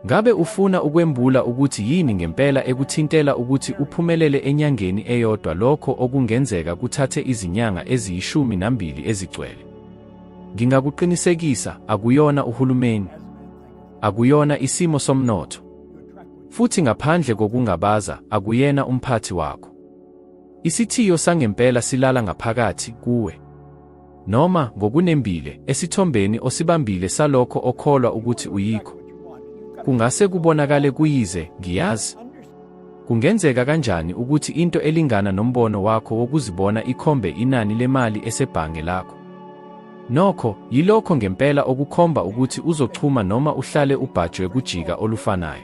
Ngabe ufuna ukwembula ukuthi yini ngempela ekuthintela ukuthi uphumelele enyangeni eyodwa lokho okungenzeka kuthathe izinyanga eziyishumi nambili ezigcwele? Ngingakuqinisekisa, akuyona uhulumeni. Akuyona isimo somnotho. Futhi ngaphandle kokungabaza, akuyena umphathi wakho. Isithiyo sangempela silala ngaphakathi kuwe. Noma, ngokunembile, esithombeni osibambile salokho okholwa ukuthi uyikho. Kungase kubonakale kuyize, ngiyazi. Kungenzeka kanjani ukuthi into elingana nombono wakho wokuzibona ikhombe inani lemali esebhange lakho? Nokho, yilokho ngempela okukhomba ukuthi uzochuma noma uhlale ubhajwe kujika olufanayo.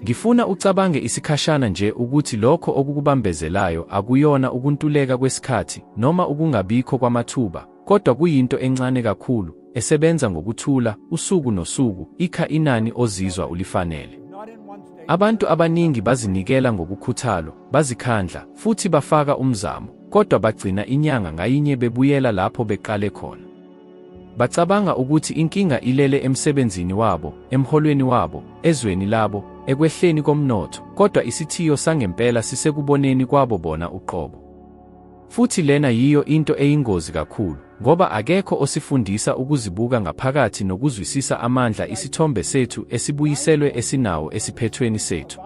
Ngifuna ucabange isikhashana nje ukuthi lokho okukubambezelayo akuyona ukuntuleka kwesikhathi noma ukungabikho kwamathuba, kodwa kuyinto encane kakhulu, esebenza ngokuthula, usuku nosuku, ikha inani ozizwa ulifanele. Abantu abaningi bazinikela ngokukhuthalo, bazikhandla, futhi bafaka umzamo, kodwa bagcina inyanga ngayinye bebuyela lapho beqale khona. Bacabanga ukuthi inkinga ilele emsebenzini wabo, emholweni wabo, ezweni labo, ekwehleni komnotho, kodwa isithiyo sangempela sisekuboneni kwabo bona uqobo. Futhi lena yiyo into eyingozi kakhulu, ngoba akekho osifundisa ukuzibuka ngaphakathi nokuzwisisa amandla isithombe sethu esibuyiselwe esinawo esiphethweni sethu.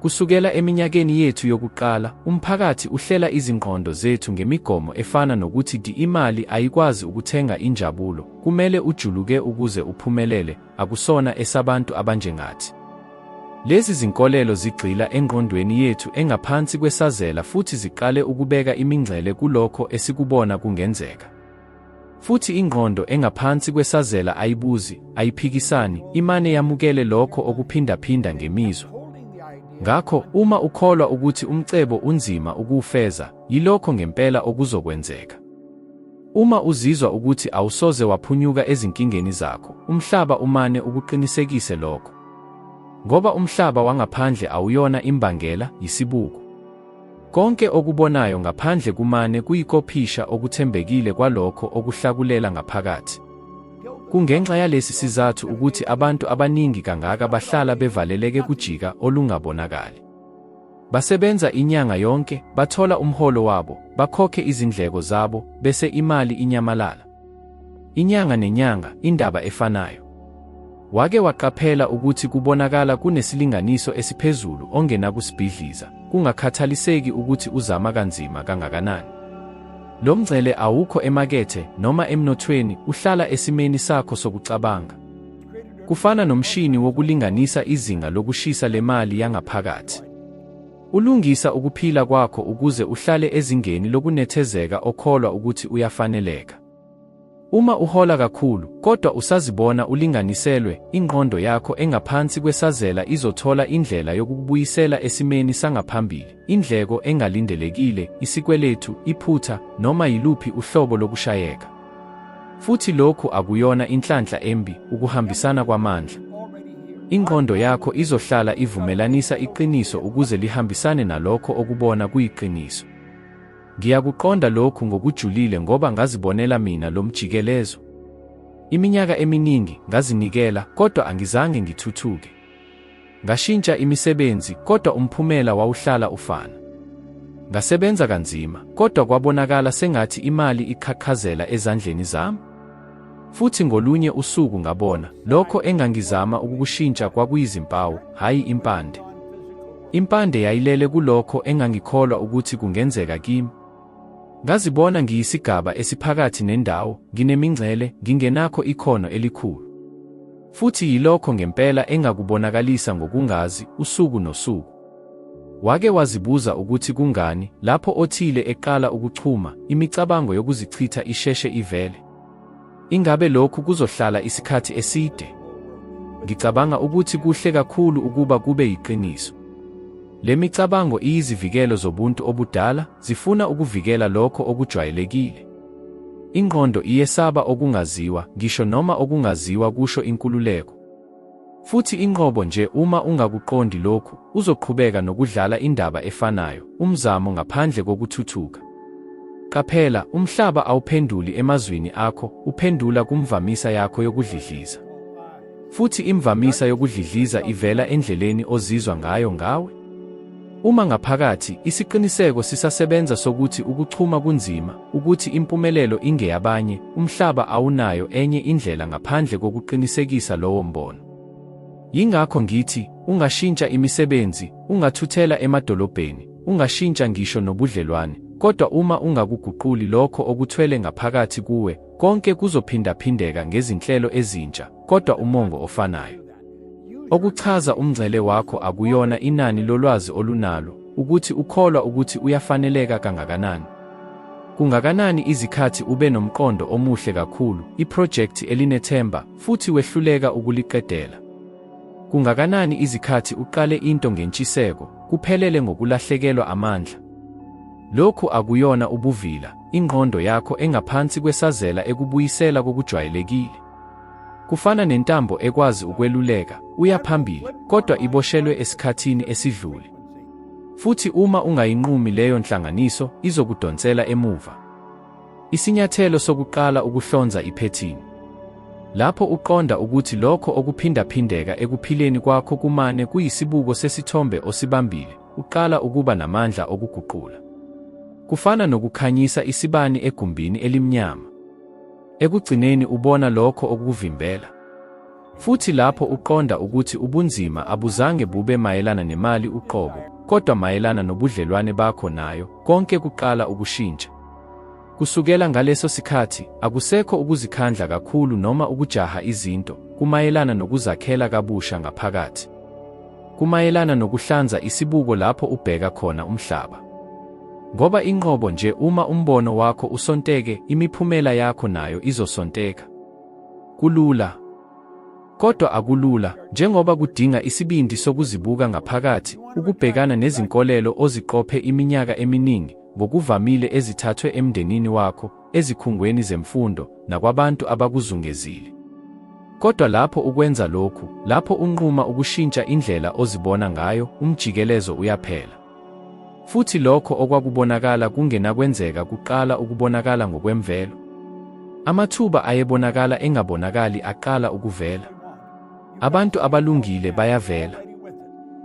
Kusukela eminyakeni yethu yokuqala, umphakathi uhlela izingqondo zethu ngemigomo efana nokuthi di imali ayikwazi ukuthenga injabulo, kumele ujuluke ukuze uphumelele, akusona esabantu abanjengathi. Lezi zinkolelo zigxila engqondweni yethu engaphansi kwesazela futhi ziqale ukubeka imingcele kulokho esikubona kungenzeka. Futhi ingqondo engaphansi kwesazela ayibuzi, ayiphikisani, imane yamukele lokho okuphindaphinda ngemizwa. Ngakho, uma ukholwa ukuthi umcebo unzima ukuwufeza, yilokho ngempela okuzokwenzeka. Uma uzizwa ukuthi awusoze waphunyuka ezinkingeni zakho, umhlaba umane ukuqinisekise lokho. Ngoba umhlaba wangaphandle awuyona imbangela, yisibuko. Konke okubonayo ngaphandle kumane kuyikophisha okuthembekile kwalokho okuhlakulela ngaphakathi. Kungenxa yalesi sizathu ukuthi abantu abaningi kangaka bahlala bevaleleke kujika olungabonakali. Basebenza inyanga yonke, bathola umholo wabo, bakhokhe izindleko zabo, bese imali inyamalala. Inyanga nenyanga, indaba efanayo. Wake waqaphela ukuthi kubonakala kunesilinganiso esiphezulu ongenakusibhidliza, kungakhathaliseki ukuthi uzama kanzima kangakanani? Lo mngcele awukho emakethe noma emnothweni, uhlala esimeni sakho sokucabanga. Kufana nomshini wokulinganisa izinga lokushisa lemali yangaphakathi. Ulungisa ukuphila kwakho ukuze uhlale ezingeni lokunethezeka okholwa ukuthi uyafaneleka. Uma uhola kakhulu, kodwa usazibona ulinganiselwe, ingqondo yakho engaphansi kwesazela izothola indlela yokukubuyisela esimeni sangaphambili, indleko engalindelekile, isikweletu, iphutha, noma yiluphi uhlobo lokushayeka. Futhi lokhu akuyona inhlanhla embi, ukuhambisana kwamandla. Ingqondo yakho izohlala ivumelanisa iqiniso ukuze lihambisane nalokho okubona kuyiqiniso. Ngiyakuqonda lokhu ngokujulile ngoba ngazibonela mina lo mjikelezo. Iminyaka eminingi, ngazinikela, kodwa angizange ngithuthuke. Ngashintsha imisebenzi, kodwa umphumela wawuhlala ufana. Ngasebenza kanzima, kodwa kwabonakala sengathi imali iqhaqhazela ezandleni zami. Futhi ngolunye usuku ngabona, lokho engangizama ukukushintsha kwakuyizimpawu, hhayi impande. Impande yayilele kulokho engangikholwa ukuthi kungenzeka kimi. Ngazibona ngiyisigaba esiphakathi nendawo, nginemingcele, ngingenakho ikhono elikhulu. Futhi yilokho ngempela engakubonakalisa ngokungazi, usuku nosuku. Wake wazibuza ukuthi kungani, lapho othile eqala ukuchuma, imicabango yokuzichitha isheshe ivele? Ingabe lokhu kuzohlala isikhathi eside? Ngicabanga ukuthi kuhle kakhulu ukuba kube yiqiniso. Le micabango iyizivikelo zobuntu obudala, zifuna ukuvikela lokho okujwayelekile. Ingqondo iyesaba okungaziwa, ngisho noma okungaziwa kusho inkululeko. Futhi inqobo nje uma ungakuqondi lokhu, uzoqhubeka nokudlala indaba efanayo, umzamo ngaphandle kokuthuthuka. Qaphela, umhlaba awuphenduli emazwini akho, uphendula kumvamisa yakho yokudlidliza. Futhi imvamisa yokudlidliza ivela endleleni ozizwa ngayo ngawe. Uma ngaphakathi, isiqiniseko sisasebenza sokuthi ukuchuma kunzima, ukuthi impumelelo ingeyabanye, umhlaba awunayo enye indlela ngaphandle kokuqinisekisa lowo mbono. Yingakho ngithi, ungashintsha imisebenzi, ungathuthela emadolobheni, ungashintsha ngisho nobudlelwane, kodwa uma ungakuguquli lokho okuthwele ngaphakathi kuwe, konke kuzophindaphindeka ngezinhlelo ezintsha, kodwa umongo ofanayo. Okuchaza umngcele wakho akuyona inani lolwazi olunalo, ukuthi ukholwa ukuthi uyafaneleka kangakanani. Kungakanani izikhathi ube nomqondo omuhle kakhulu, iphrojekthi elinethemba, futhi wehluleka ukuliqedela? Kungakanani izikhathi uqale into ngentshiseko, kuphelele ngokulahlekelwa amandla? Lokhu akuyona ubuvila, ingqondo yakho engaphansi kwesazela ekubuyisela kokujwayelekile. Kufana nentambo ekwazi ukweluleka, uya phambili, kodwa iboshelwe esikhathini esidlule. Futhi uma ungayinqumi leyo nhlanganiso, izokudonsela emuva. Isinyathelo sokuqala ukuhlonza iphethini. Lapho uqonda ukuthi lokho okuphindaphindeka ekuphileni kwakho kumane kuyisibuko sesithombe osibambile, uqala ukuba namandla okuguqula. Kufana nokukhanyisa isibani egumbini elimnyama. Ekugcineni ubona lokho okukuvimbela. Futhi lapho uqonda ukuthi ubunzima abuzange bube mayelana nemali uqobo, kodwa mayelana nobudlelwane bakho nayo, konke kuqala ukushintsha. Kusukela ngaleso sikhathi, akusekho ukuzikhandla kakhulu noma ukujaha izinto, kumayelana nokuzakhela kabusha ngaphakathi. Kumayelana nokuhlanza isibuko lapho ubheka khona umhlaba. Ngoba inqobo nje uma umbono wakho usonteke, imiphumela yakho nayo izosonteka. Kulula. Kodwa akulula, njengoba kudinga isibindi sokuzibuka ngaphakathi, ukubhekana nezinkolelo oziqophe iminyaka eminingi, ngokuvamile ezithathwe emndenini wakho, ezikhungweni zemfundo, nakwabantu abakuzungezile. Kodwa lapho ukwenza lokhu, lapho unquma ukushintsha indlela ozibona ngayo, umjikelezo uyaphela. Futhi lokho okwakubonakala kungenakwenzeka kuqala ukubonakala ngokwemvelo. Amathuba ayebonakala engabonakali aqala ukuvela. Abantu abalungile bayavela.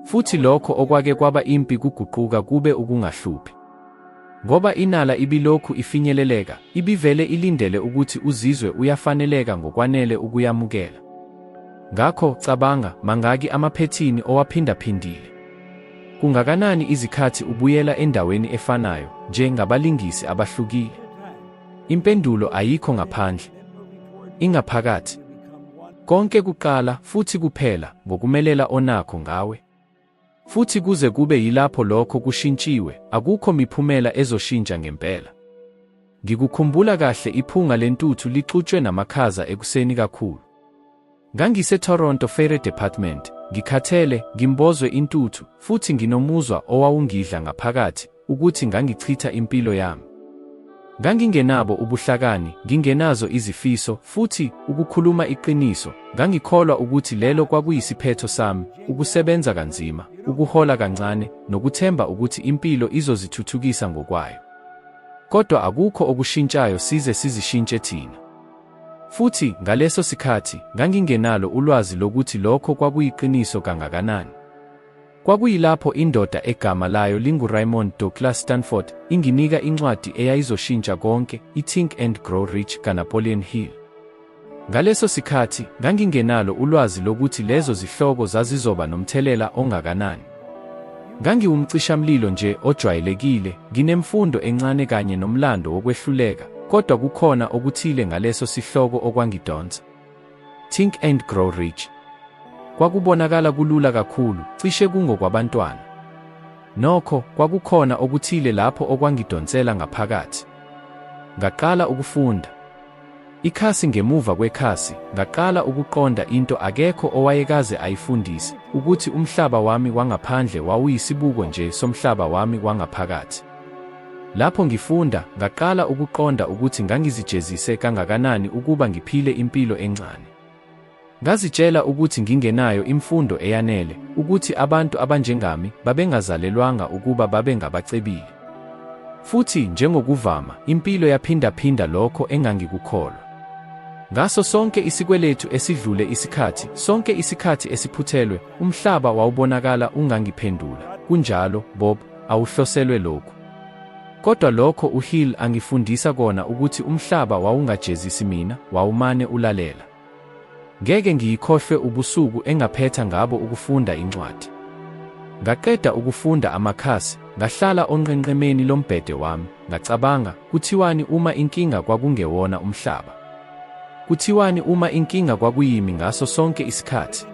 Futhi lokho okwake kwaba impi kuguquka kube ukungahluphi. Ngoba inala ibilokhu ifinyeleleka, ibivele ilindele ukuthi uzizwe uyafaneleka ngokwanele ukuyamukela. Ngakho, cabanga, mangaki amaphethini owaphindaphindile? Kungakanani izikhathi ubuyela endaweni efanayo, nje ngabalingisi abahlukile? Impendulo ayikho ngaphandle. Ingaphakathi. Konke kuqala, futhi kuphela, ngokumelela onakho ngawe. Futhi kuze kube yilapho lokho kushintshiwe, akukho miphumela ezoshintsha ngempela. Ngikukhumbula kahle iphunga lentuthu lixutshwe namakhaza ekuseni kakhulu. NgangiseToronto Fire Department, ngikhathele, ngimbozwe intuthu, futhi nginomuzwa owawungidla ngaphakathi, ukuthi ngangichitha impilo yami. Ngangingenabo ubuhlakani, ngingenazo izifiso, futhi, ukukhuluma iqiniso, ngangikholwa ukuthi lelo kwakuyisiphetho sami, ukusebenza kanzima, ukuhola kancane, nokuthemba ukuthi impilo izozithuthukisa ngokwayo. Kodwa akukho okushintshayo size sizishintshe thina. Futhi, ngaleso sikhathi, ngangingenalo ulwazi lokuthi lokho kwakuyiqiniso kangakanani. Kwakuyilapho indoda egama layo linguRaymond Douglas Stanford inginika incwadi eyayizoshintsha konke, i-Think and Grow Rich kaNapoleon Hill. Ngaleso sikhathi, ngangingenalo ulwazi lokuthi lezo zihloko zazizoba nomthelela ongakanani. Ngangiwumcishamlilo nje ojwayelekile, nginemfundo encane kanye nomlando wokwehluleka, kodwa kukhona okuthile ngaleso sihloko okwangidonsa. Think and Grow Rich. Kwakubonakala kulula kakhulu, cishe kungokwabantwana. Nokho, kwakukhona okuthile lapho okwangidonsela ngaphakathi. Ngaqala ukufunda. Ikhasi ngemuva kwekhasi, ngaqala ukuqonda into akekho owayekaze ayifundise, ukuthi umhlaba wami wangaphandle wawuyisibuko nje somhlaba wami wangaphakathi. Lapho ngifunda, ngaqala ukuqonda ukuthi ngangizijezise kangakanani ukuba ngiphile impilo encane. Ngazitshela ukuthi ngingenayo imfundo eyanele, ukuthi abantu abanjengami babengazalelwanga ukuba babe ngabacebile. Futhi, njengokuvama, impilo yaphindaphinda lokho engangikukholwa. Ngaso sonke isikweletu esidlule isikhathi, sonke isikhathi esiphuthelwe, umhlaba wawubonakala ungangiphendula, Kunjalo, Bob, awuhloselwe lokhu. Kodwa lokho uHill angifundisa kona ukuthi umhlaba wawungajezisi mina, wawumane ulalela. Ngeke ngiyikhohlwe ubusuku engaphetha ngabo ukufunda incwadi. Ngaqeda ukufunda amakhasi, ngahlala onqenqemeni lombhede wami, ngacabanga, Kuthiwani uma inkinga kwakungewona umhlaba? Kuthiwani uma inkinga kwakuyimi ngaso sonke isikhathi?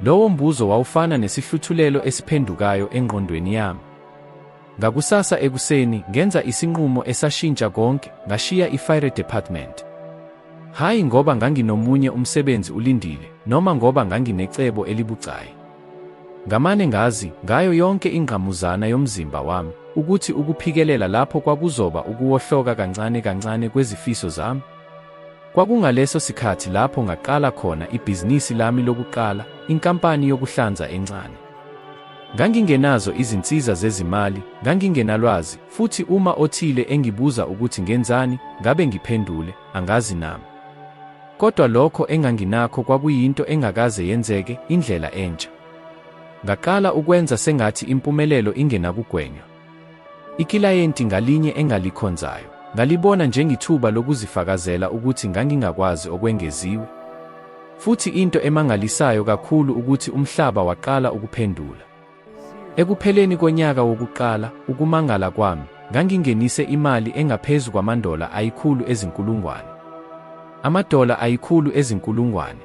Lowo mbuzo wawufana nesihluthulelo esiphendukayo engqondweni yami. Ngakusasa ekuseni, ngenza isinqumo esashintsha konke, ngashiya i-fire department. Hhayi ngoba nganginomunye umsebenzi ulindile, noma ngoba nganginecebo elibucayi. Ngamane ngazi, ngayo yonke ingqamuzana yomzimba wami, ukuthi ukuphikelela lapho kwakuzoba ukuwohloka kancane kancane kwezifiso zami. Kwakungaleso sikhathi lapho ngaqala khona ibhizinisi lami lokuqala, inkampani yokuhlanza encane. Ngangingenazo izinsiza zezimali, ngangingenalwazi, futhi uma othile engibuza ukuthi ngenzani, ngabe ngiphendule, angazi nami. Kodwa lokho enganginakho kwakuyinto engakaze yenzeke, indlela entsha. Ngaqala ukwenza sengathi impumelelo ingenakugwenywa. Ikilayenti ngalinye engalikhonzayo, ngalibona njengithuba lokuzifakazela ukuthi ngangingakwazi okwengeziwe. Futhi into emangalisayo kakhulu ukuthi umhlaba waqala ukuphendula. Ekupheleni konyaka wokuqala, ukumangala kwami, ngangingenise imali engaphezu kwamandola ayikhulu ezinkulungwane. Amadola ayikhulu ezinkulungwane.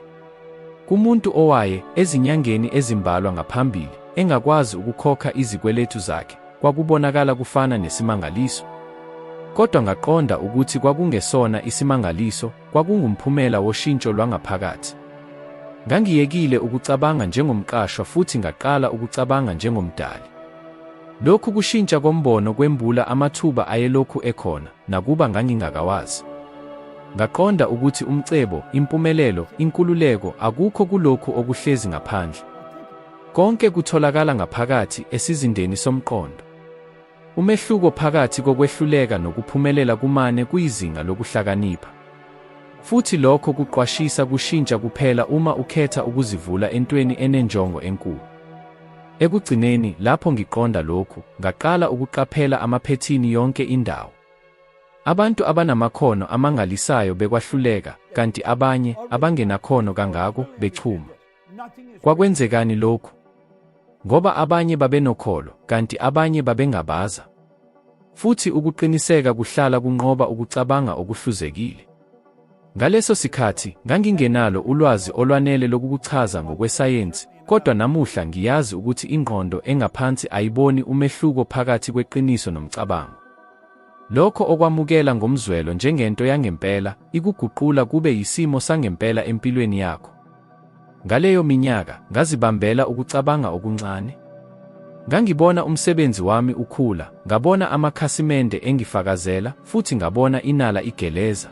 Kumuntu owaye, ezinyangeni ezimbalwa ngaphambili, engakwazi ukukhokha izikweletu zakhe, kwakubonakala kufana nesimangaliso. Kodwa ngaqonda ukuthi kwakungesona isimangaliso, kwakungumphumela woshintsho lwangaphakathi. Ngangiyekile ukucabanga njengomqashwa futhi ngaqala ukucabanga njengomdali. Lokhu kushintsha kombono kwembula amathuba ayelokhu ekhona, nakuba ngangingakawazi. Ngaqonda ukuthi umcebo, impumelelo, inkululeko akukho kulokhu okuhlezi ngaphandle. Konke kutholakala ngaphakathi esizindeni somqondo. Umehluko phakathi kokwehluleka nokuphumelela kumane kuyizinga lokuhlakanipha. Futhi lokho kuqwashisa kushintsha kuphela uma ukhetha ukuzivula entweni enenjongo enkulu. Ekugcineni, lapho ngiqonda lokhu, ngaqala ukuqaphela amaphethini yonke indawo. Abantu abanamakhono amangalisayo bekwahluleka, kanti abanye, abangenakhono kangako, bechuma. Kwakwenzekani lokhu? Ngoba abanye babenokholo, kanti abanye babengabaza. Futhi ukuqiniseka kuhlala kunqoba ukucabanga okuhluzekile. Ngaleso sikhathi, ngangingenalo ulwazi olwanele lokukuchaza ngokwesayensi, kodwa namuhla ngiyazi ukuthi ingqondo engaphansi ayiboni umehluko phakathi kweqiniso nomcabango. Lokho okwamukela ngomzwelo njengento yangempela, ikuguqula kube yisimo sangempela empilweni yakho. Ngaleyo minyaka, ngazibambela ukucabanga okuncane. Ngangibona umsebenzi wami ukhula, ngabona amakhasimende engifakazela, futhi ngabona inala igeleza.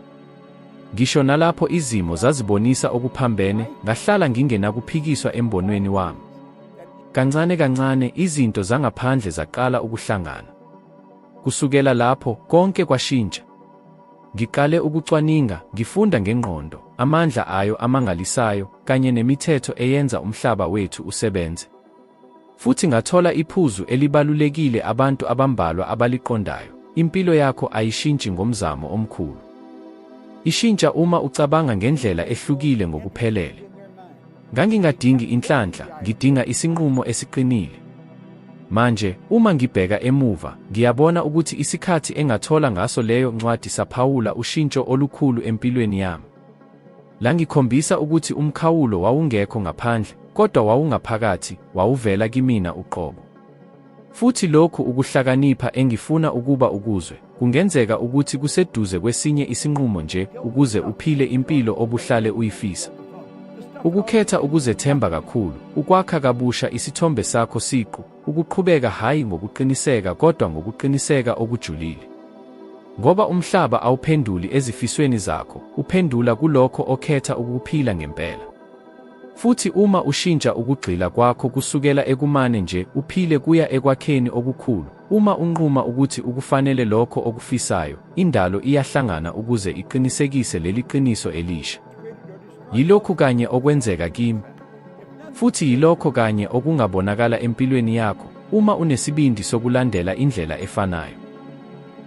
Ngisho nalapho izimo zazibonisa okuphambene, ngahlala ngingenakuphikiswa embonweni wami. Kancane kancane, izinto zangaphandle zaqala ukuhlangana. Kusukela lapho, konke kwashintsha. Ngiqale ukucwaninga, ngifunda ngengqondo, amandla ayo amangalisayo, kanye nemithetho eyenza umhlaba wethu usebenze. Futhi ngathola iphuzu elibalulekile abantu abambalwa abaliqondayo, impilo yakho ayishintshi ngomzamo omkhulu. Ishintsha uma ucabanga ngendlela ehlukile ngokuphelele. Ngangingadingi inhlanhla, ngidinga isinqumo esiqinile. Manje, uma ngibheka emuva, ngiyabona ukuthi isikhathi engathola ngaso leyo ncwadi saphawula ushintsho olukhulu empilweni yami. Langikhombisa ukuthi umkhawulo wawungekho ngaphandle, kodwa wawungaphakathi, wawuvela kimina uqobo. Futhi lokhu ukuhlakanipha engifuna ukuba ukuzwe, kungenzeka ukuthi kuseduze kwesinye isinqumo nje ukuze uphile impilo obuhlale uyifisa. Ukukhetha ukuzethemba kakhulu, ukwakha kabusha isithombe sakho siqu, ukuqhubeka hhayi ngokuqiniseka kodwa ngokuqiniseka okujulile. Ngoba umhlaba awuphenduli ezifisweni zakho, uphendula kulokho okhetha ukukuphila ngempela. Futhi uma ushintsha ukugxila kwakho kusukela ekumane nje uphile kuya ekwakheni okukhulu, uma unquma ukuthi ukufanele lokho okufisayo, indalo iyahlangana ukuze iqinisekise leli qiniso elisha. Yilokhu kanye okwenzeka kimi. Futhi yilokho kanye okungabonakala empilweni yakho uma unesibindi sokulandela indlela efanayo.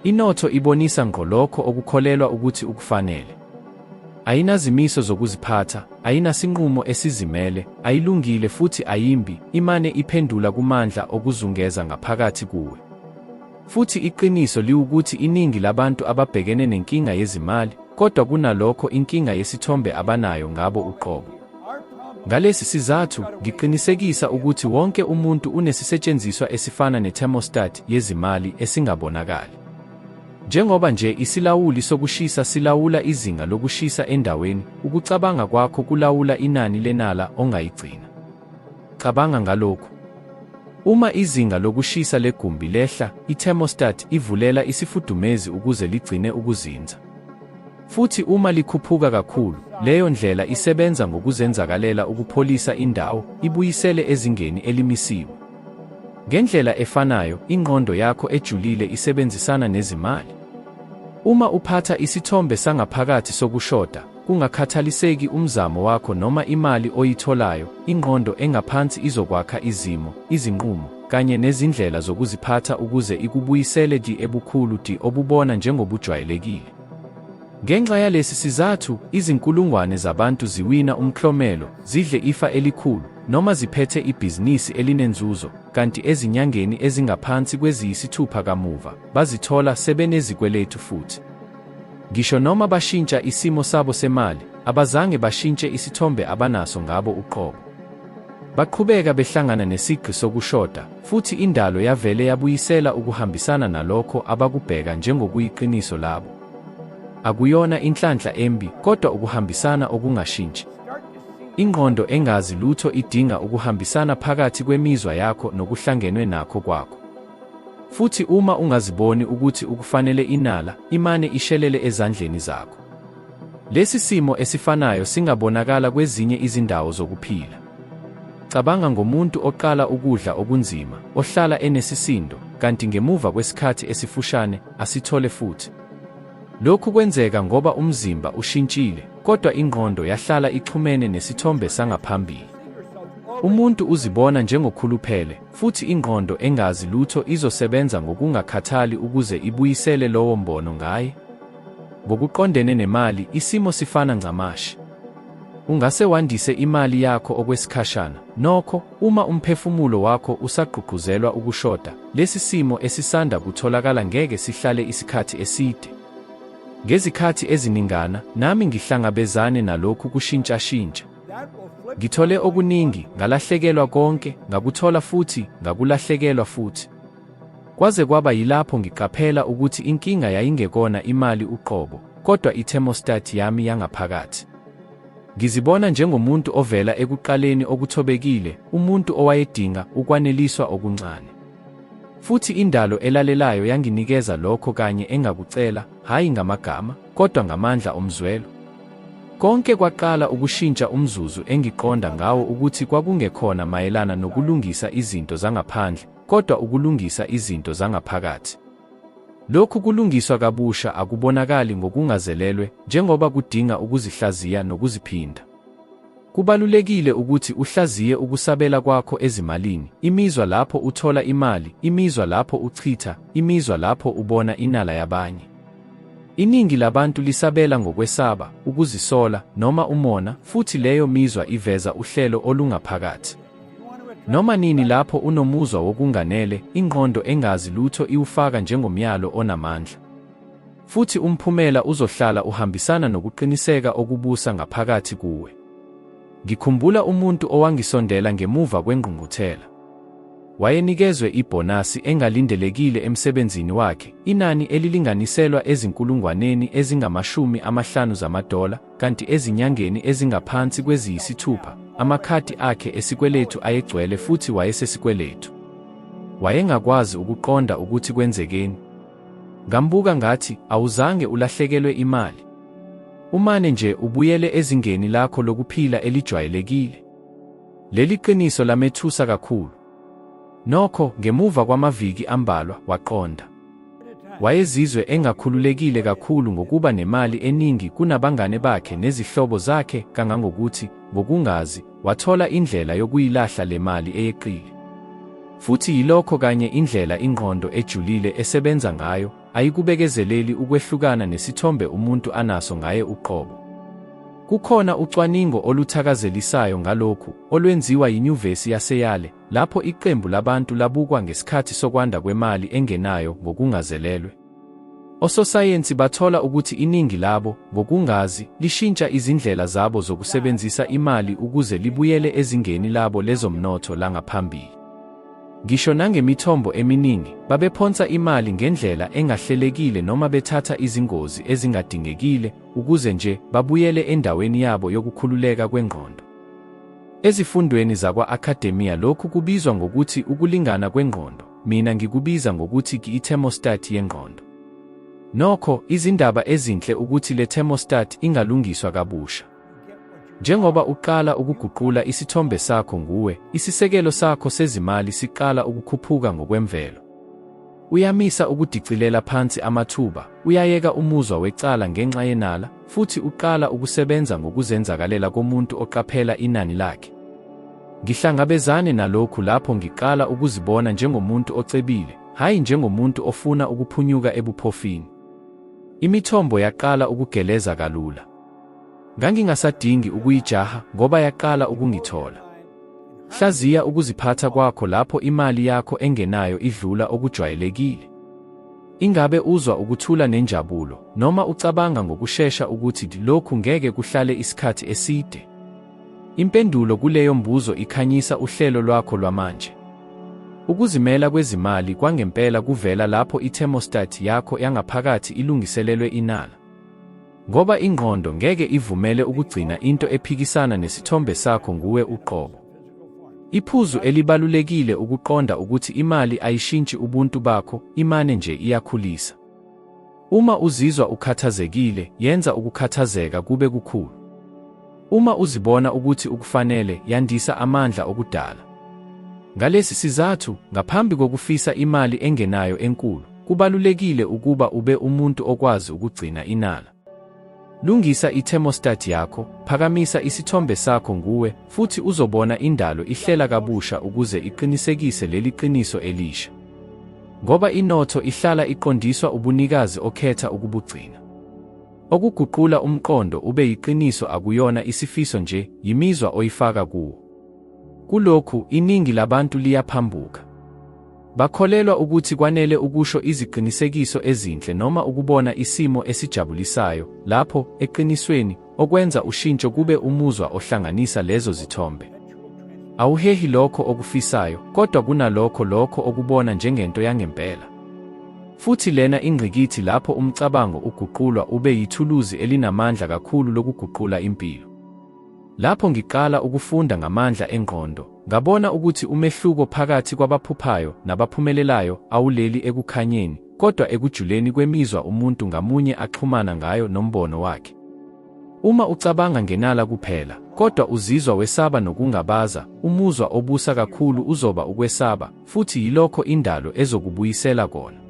Inotho ibonisa ngqo lokho okukholelwa ukuthi ukufanele. Ayinazimiso zokuziphatha, ayinasinqumo esizimele, ayilungile futhi ayimbi, imane iphendula kumandla okuzungeza ngaphakathi kuwe. Futhi iqiniso liwukuthi iningi labantu ababhekene nenkinga yezimali, kodwa kunalokho inkinga yesithombe abanayo ngabo uqobo. Ngalesi sizathu, ngiqinisekisa ukuthi wonke umuntu unesisetshenziswa esifana ne-thermostat yezimali esingabonakali. Njengoba nje isilawuli sokushisa silawula izinga lokushisa endaweni, ukucabanga kwakho kulawula inani lenala ongayigcina. Cabanga ngalokhu. Uma izinga lokushisa legumbi lehla, i-thermostat ivulela isifudumezi ukuze ligcine ukuzinza. Futhi uma likhuphuka kakhulu, leyo ndlela isebenza ngokuzenzakalela ukupholisa indawo, ibuyisele ezingeni elimisiwe. Ngendlela efanayo, ingqondo yakho ejulile isebenzisana nezimali. Uma uphatha isithombe sangaphakathi sokushoda, kungakhathaliseki umzamo wakho noma imali oyitholayo, ingqondo engaphansi izokwakha izimo, izinqumo, kanye nezindlela zokuziphatha ukuze ikubuyisele di ebukhulu di obubona njengobujwayelekile. Ngenxa yalesi sizathu, izinkulungwane zabantu ziwina umklomelo, zidle ifa elikhulu, noma ziphethe ibhizinisi elinenzuzo, kanti ezinyangeni ezingaphansi kweziyisithupha kamuva, bazithola sebenezikweletu futhi. Ngisho noma bashintsha isimo sabo semali, abazange bashintshe isithombe abanaso ngabo uqobo. Baqhubeka behlangana nesigqi sokushoda, futhi indalo yavele yabuyisela ukuhambisana nalokho abakubheka njengokuyiqiniso labo. Akuyona inhlanhla embi, kodwa ukuhambisana okungashintshi. Ingqondo engazi lutho idinga ukuhambisana phakathi kwemizwa yakho nokuhlangenwe nakho kwakho. Futhi uma ungaziboni ukuthi ukufanele inala, imane ishelele ezandleni zakho. Lesi simo esifanayo singabonakala kwezinye izindawo zokuphila. Cabanga ngomuntu oqala ukudla okunzima, ohlala enesisindo, kanti ngemuva kwesikhathi esifushane, asithole futhi. Lokhu kwenzeka ngoba umzimba ushintshile, kodwa ingqondo yahlala ixhumene nesithombe sangaphambili. Umuntu uzibona njengokhuluphele, futhi ingqondo engazi lutho izosebenza ngokungakhathali ukuze ibuyisele lowo mbono ngaye. Ngokuqondene nemali, isimo sifana ncamashi. Ungase wandise imali yakho okwesikhashana, nokho, uma umphefumulo wakho usagqugquzelwa ukushoda, lesi simo esisanda kutholakala ngeke sihlale isikhathi eside. Ngezikhathi eziningana, nami ngihlangabezane nalokhu kushintshashintsha. Ngithole okuningi, ngalahlekelwa konke, ngakuthola futhi, ngakulahlekelwa futhi. Kwaze kwaba yilapho ngiqaphela ukuthi inkinga yayingekona imali uqobo, kodwa i-thermostat yami yangaphakathi. Ngizibona njengomuntu ovela ekuqaleni okuthobekile, umuntu owayedinga ukwaneliswa okuncane. Futhi indalo elalelayo yanginikeza lokho kanye engakucela, hhayi ngamagama, kodwa ngamandla omzwelo. Konke kwaqala ukushintsha umzuzu engiqonda ngawo ukuthi kwakungekhona mayelana nokulungisa izinto zangaphandle, kodwa ukulungisa izinto zangaphakathi. Lokhu kulungiswa kabusha akubonakali ngokungazelelwe njengoba kudinga ukuzihlaziya nokuziphinda. Kubalulekile ukuthi uhlaziye ukusabela kwakho ezimalini, imizwa lapho uthola imali, imizwa lapho uchitha, imizwa lapho ubona inala yabanye. Iningi labantu lisabela ngokwesaba, ukuzisola, noma umona, futhi leyo mizwa iveza uhlelo olungaphakathi. Noma nini lapho unomuzwa wokunganele, ingqondo engazi lutho iwufaka njengomyalo onamandla. Futhi umphumela uzohlala uhambisana nokuqiniseka okubusa ngaphakathi kuwe. Ngikhumbula umuntu owangisondela ngemuva kwengqungquthela. Wayenikezwe ibhonasi engalindelekile emsebenzini wakhe, inani elilinganiselwa ezinkulungwaneni ezingama-50 zamadola, kanti ezinyangeni ezingaphansi kweziyisithupha, amakhadi akhe esikweletu ayegcwele futhi wayesesikweletu. Wayengakwazi ukuqonda ukuthi kwenzekeni. Ngambuka ngathi, Awuzange ulahlekelwe imali. Umane nje ubuyele ezingeni lakho lokuphila elijwayelekile. Leli qiniso lamethusa kakhulu. Nokho, ngemuva kwamaviki ambalwa, waqonda. Wayezizwe engakhululekile kakhulu ngokuba nemali eningi kunabangane bakhe nezihlobo zakhe kangangokuthi, ngokungazi, wathola indlela yokuyilahla le mali eyeqile. Futhi yilokho kanye indlela ingqondo ejulile esebenza ngayo, ayikubekezeleli ukwehlukana nesithombe umuntu anaso ngaye uqobo. Kukhona ucwaningo oluthakazelisayo ngalokhu olwenziwa yiNyuvesi yaseYale lapho iqembu labantu labukwa ngesikhathi sokwanda kwemali engenayo ngokungazelelwe. Ososayensi bathola ukuthi iningi labo, ngokungazi, lishintsha izindlela zabo zokusebenzisa imali ukuze libuyele ezingeni labo lezomnotho langaphambili. Ngisho nangemithombo eminingi, babephonsa imali ngendlela engahlelekile noma bethatha izingozi ezingadingekile ukuze nje babuyele endaweni yabo yokukhululeka kwengqondo. Ezifundweni zakwa-academia lokhu kubizwa ngokuthi ukulingana kwengqondo, mina ngikubiza ngokuthi i-thermostat yengqondo. Nokho, izindaba ezinhle ukuthi le thermostat ingalungiswa kabusha. Njengoba uqala ukuguqula isithombe sakho nguwe, isisekelo sakho sezimali siqala ukukhuphuka ngokwemvelo. Uyamisa ukudicilela phansi amathuba, uyayeka umuzwa wecala ngenxa yenala, futhi uqala ukusebenza ngokuzenzakalela komuntu oqaphela inani lakhe. Ngihlangabezane nalokhu lapho ngiqala ukuzibona njengomuntu ocebile, hhayi njengomuntu ofuna ukuphunyuka ebuphofini. Imithombo yaqala ukugeleza kalula. Ngangingasadingi ukuyijaha ngoba yaqala ukungithola. Hlaziya ukuziphatha kwakho lapho imali yakho engenayo idlula okujwayelekile. Ingabe uzwa ukuthula nenjabulo, noma ucabanga ngokushesha ukuthi lokhu ngeke kuhlale isikhathi eside? Impendulo kuleyo mbuzo ikhanyisa uhlelo lwakho lwamanje. Ukuzimela kwezimali kwangempela kuvela lapho i-thermostat yakho yangaphakathi ilungiselelwe inala. Ngoba ingqondo ngeke ivumele ukugcina into ephikisana nesithombe sakho nguwe uqobo. Iphuzu elibalulekile ukuqonda ukuthi imali ayishintshi ubuntu bakho, imane nje iyakhulisa. Uma uzizwa ukhathazekile, yenza ukukhathazeka kube kukhulu. Uma uzibona ukuthi ukufanele, yandisa amandla okudala. Ngalesi sizathu, ngaphambi kokufisa imali engenayo enkulu, kubalulekile ukuba ube umuntu okwazi ukugcina inala. Lungisa i-thermostat yakho, phakamisa isithombe sakho nguwe, futhi uzobona indalo ihlela kabusha ukuze iqinisekise leli qiniso elisha. Ngoba inotho ihlala iqondiswa ubunikazi okhetha ukubugcina. Okuguqula umqondo ube yiqiniso akuyona isifiso nje, yimizwa oyifaka kuwo. Kulokhu, iningi labantu liyaphambuka. Bakholelwa ukuthi kwanele ukusho iziqinisekiso ezinhle noma ukubona isimo esijabulisayo, lapho, eqinisweni, okwenza ushintsho kube umuzwa ohlanganisa lezo zithombe. Awuhehi lokho okufisayo, kodwa kunalokho lokho okubona njengento yangempela. Futhi lena ingqikithi lapho umcabango uguqulwa ube yithuluzi elinamandla kakhulu lokuguqula impilo. Lapho ngiqala ukufunda ngamandla engqondo, ngabona ukuthi umehluko phakathi kwabaphuphayo nabaphumelelayo awuleli ekukhanyeni, kodwa ekujuleni kwemizwa umuntu ngamunye axhumana ngayo nombono wakhe. Uma ucabanga ngenala kuphela, kodwa uzizwa wesaba nokungabaza, umuzwa obusa kakhulu uzoba ukwesaba, futhi yilokho indalo ezokubuyisela kona.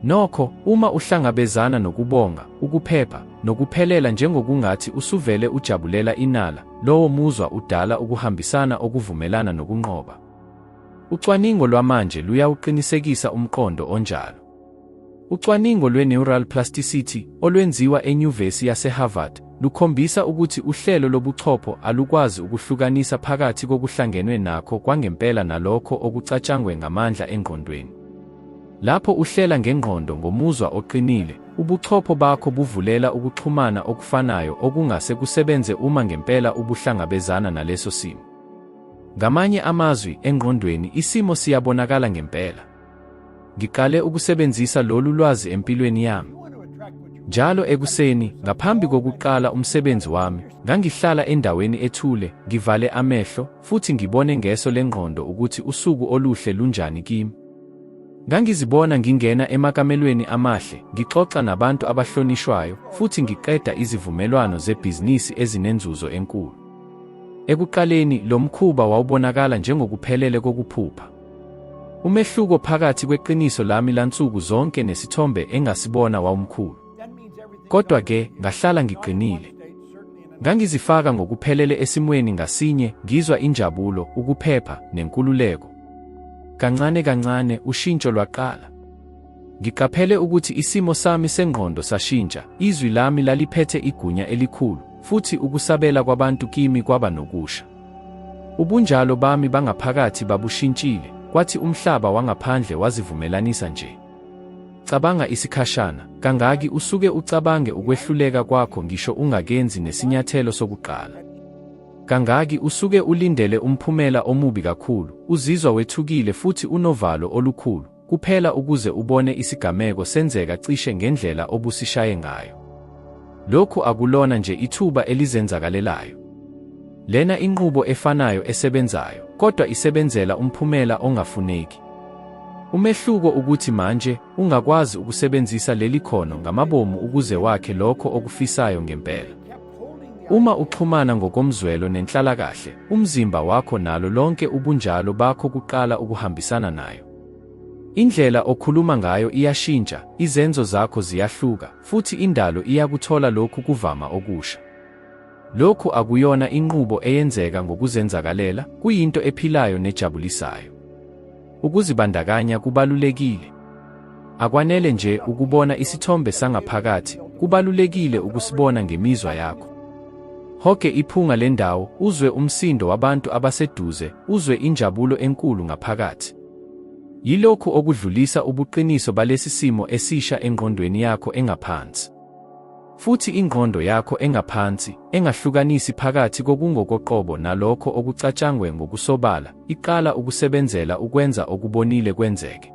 Nokho, uma uhlangabezana nokubonga, ukuphepha, nokuphelela njengokungathi usuvele ujabulela inala, lowo muzwa udala ukuhambisana okuvumelana nokunqoba. Ucwaningo lwamanje luyawuqinisekisa umqondo onjalo. Ucwaningo lwe-neural plasticity olwenziwa eNyuvesi yaseHarvard lukhombisa ukuthi uhlelo lobuchopho alukwazi ukuhlukanisa phakathi kokuhlangenwe nakho kwangempela nalokho okucatshangwe ngamandla engqondweni. Lapho uhlela ngengqondo ngomuzwa oqinile, ubuchopho bakho buvulela ukuxhumana okufanayo okungase kusebenze uma ngempela ubuhlangabezana naleso simo. Ngamanye amazwi, engqondweni isimo siyabonakala ngempela. Ngiqale ukusebenzisa lolu lwazi empilweni yami. Njalo ekuseni, ngaphambi kokuqala umsebenzi wami, ngangihlala endaweni ethule, ngivale amehlo, futhi ngibone ngeso lengqondo ukuthi usuku oluhle lunjani kimi. Ngangizibona ngingena emakamelweni amahle, ngixoxa nabantu abahlonishwayo, futhi ngiqeda izivumelwano zebhizinisi ezinenzuzo enkulu. Ekuqaleni, lo mkhuba wawubonakala njengokuphelele kokuphupha. Umehluko phakathi kweqiniso lami lansuku zonke nesithombe engasibona wawumkhulu. Kodwa-ke, ngahlala ngiqinile. Ngangizifaka ngokuphelele esimweni ngasinye, ngizwa injabulo, ukuphepha, nenkululeko. Kancane kancane, ushintsho lwaqala. Ngiqaphele ukuthi isimo sami sengqondo sashintsha, izwi lami laliphethe igunya elikhulu, futhi ukusabela kwabantu kimi kwaba nokusha. Ubunjalo bami bangaphakathi babushintshile, kwathi umhlaba wangaphandle wazivumelanisa nje. Cabanga isikhashana, kangaki usuke ucabange ukwehluleka kwakho ngisho ungakenzi nesinyathelo sokuqala? Kangaki usuke ulindele umphumela omubi kakhulu, uzizwa wethukile futhi unovalo olukhulu, kuphela ukuze ubone isigameko senzeka cishe ngendlela obusishaye ngayo? Lokhu akulona nje ithuba elizenzakalelayo. Lena inqubo efanayo esebenzayo, kodwa isebenzela umphumela ongafuneki. Umehluko ukuthi manje ungakwazi ukusebenzisa leli khono ngamabomu ukuze wakhe lokho okufisayo ngempela. Uma uxhumana ngokomzwelo nenhlalakahle, umzimba wakho nalo lonke ubunjalo bakho kuqala ukuhambisana nayo. Indlela okhuluma ngayo iyashintsha, izenzo zakho ziyahluka, futhi indalo iyakuthola lokhu kuvama okusha. Lokhu akuyona inqubo eyenzeka ngokuzenzakalela, kuyinto ephilayo nejabulisayo. Ukuzibandakanya kubalulekile. Akwanele nje ukubona isithombe sangaphakathi, kubalulekile ukusibona ngemizwa yakho. Hoge iphunga lendawo, uzwe umsindo wabantu abaseduze, uzwe injabulo enkulu ngaphakathi. Yilokhu okudlulisa ubuqiniso balesi simo esisha engqondweni yakho engaphansi. Futhi ingqondo yakho engaphansi, engahlukanisi phakathi kokungokoqobo nalokho okucatshangwe ngokusobala, iqala ukusebenzela ukwenza okubonile kwenzeke.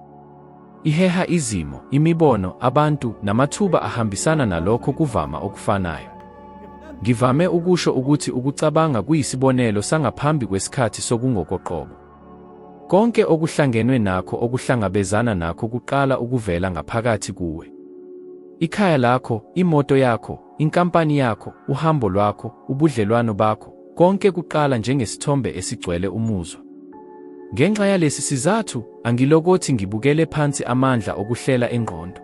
Iheha izimo, imibono, abantu, namathuba ahambisana nalokho kuvama okufanayo. Ngivame ukusho ukuthi ukucabanga kuyisibonelo sangaphambi kwesikhathi sokungokoqobo. Konke okuhlangenwe nakho okuhlangabezana nakho kuqala ukuvela ngaphakathi kuwe. Ikhaya lakho, imoto yakho, inkampani yakho, uhambo lwakho, ubudlelwano bakho, konke kuqala njengesithombe esigcwele umuzwa. Ngenxa yalesi sizathu, angilokothi ngibukele phansi amandla okuhlela engqondo.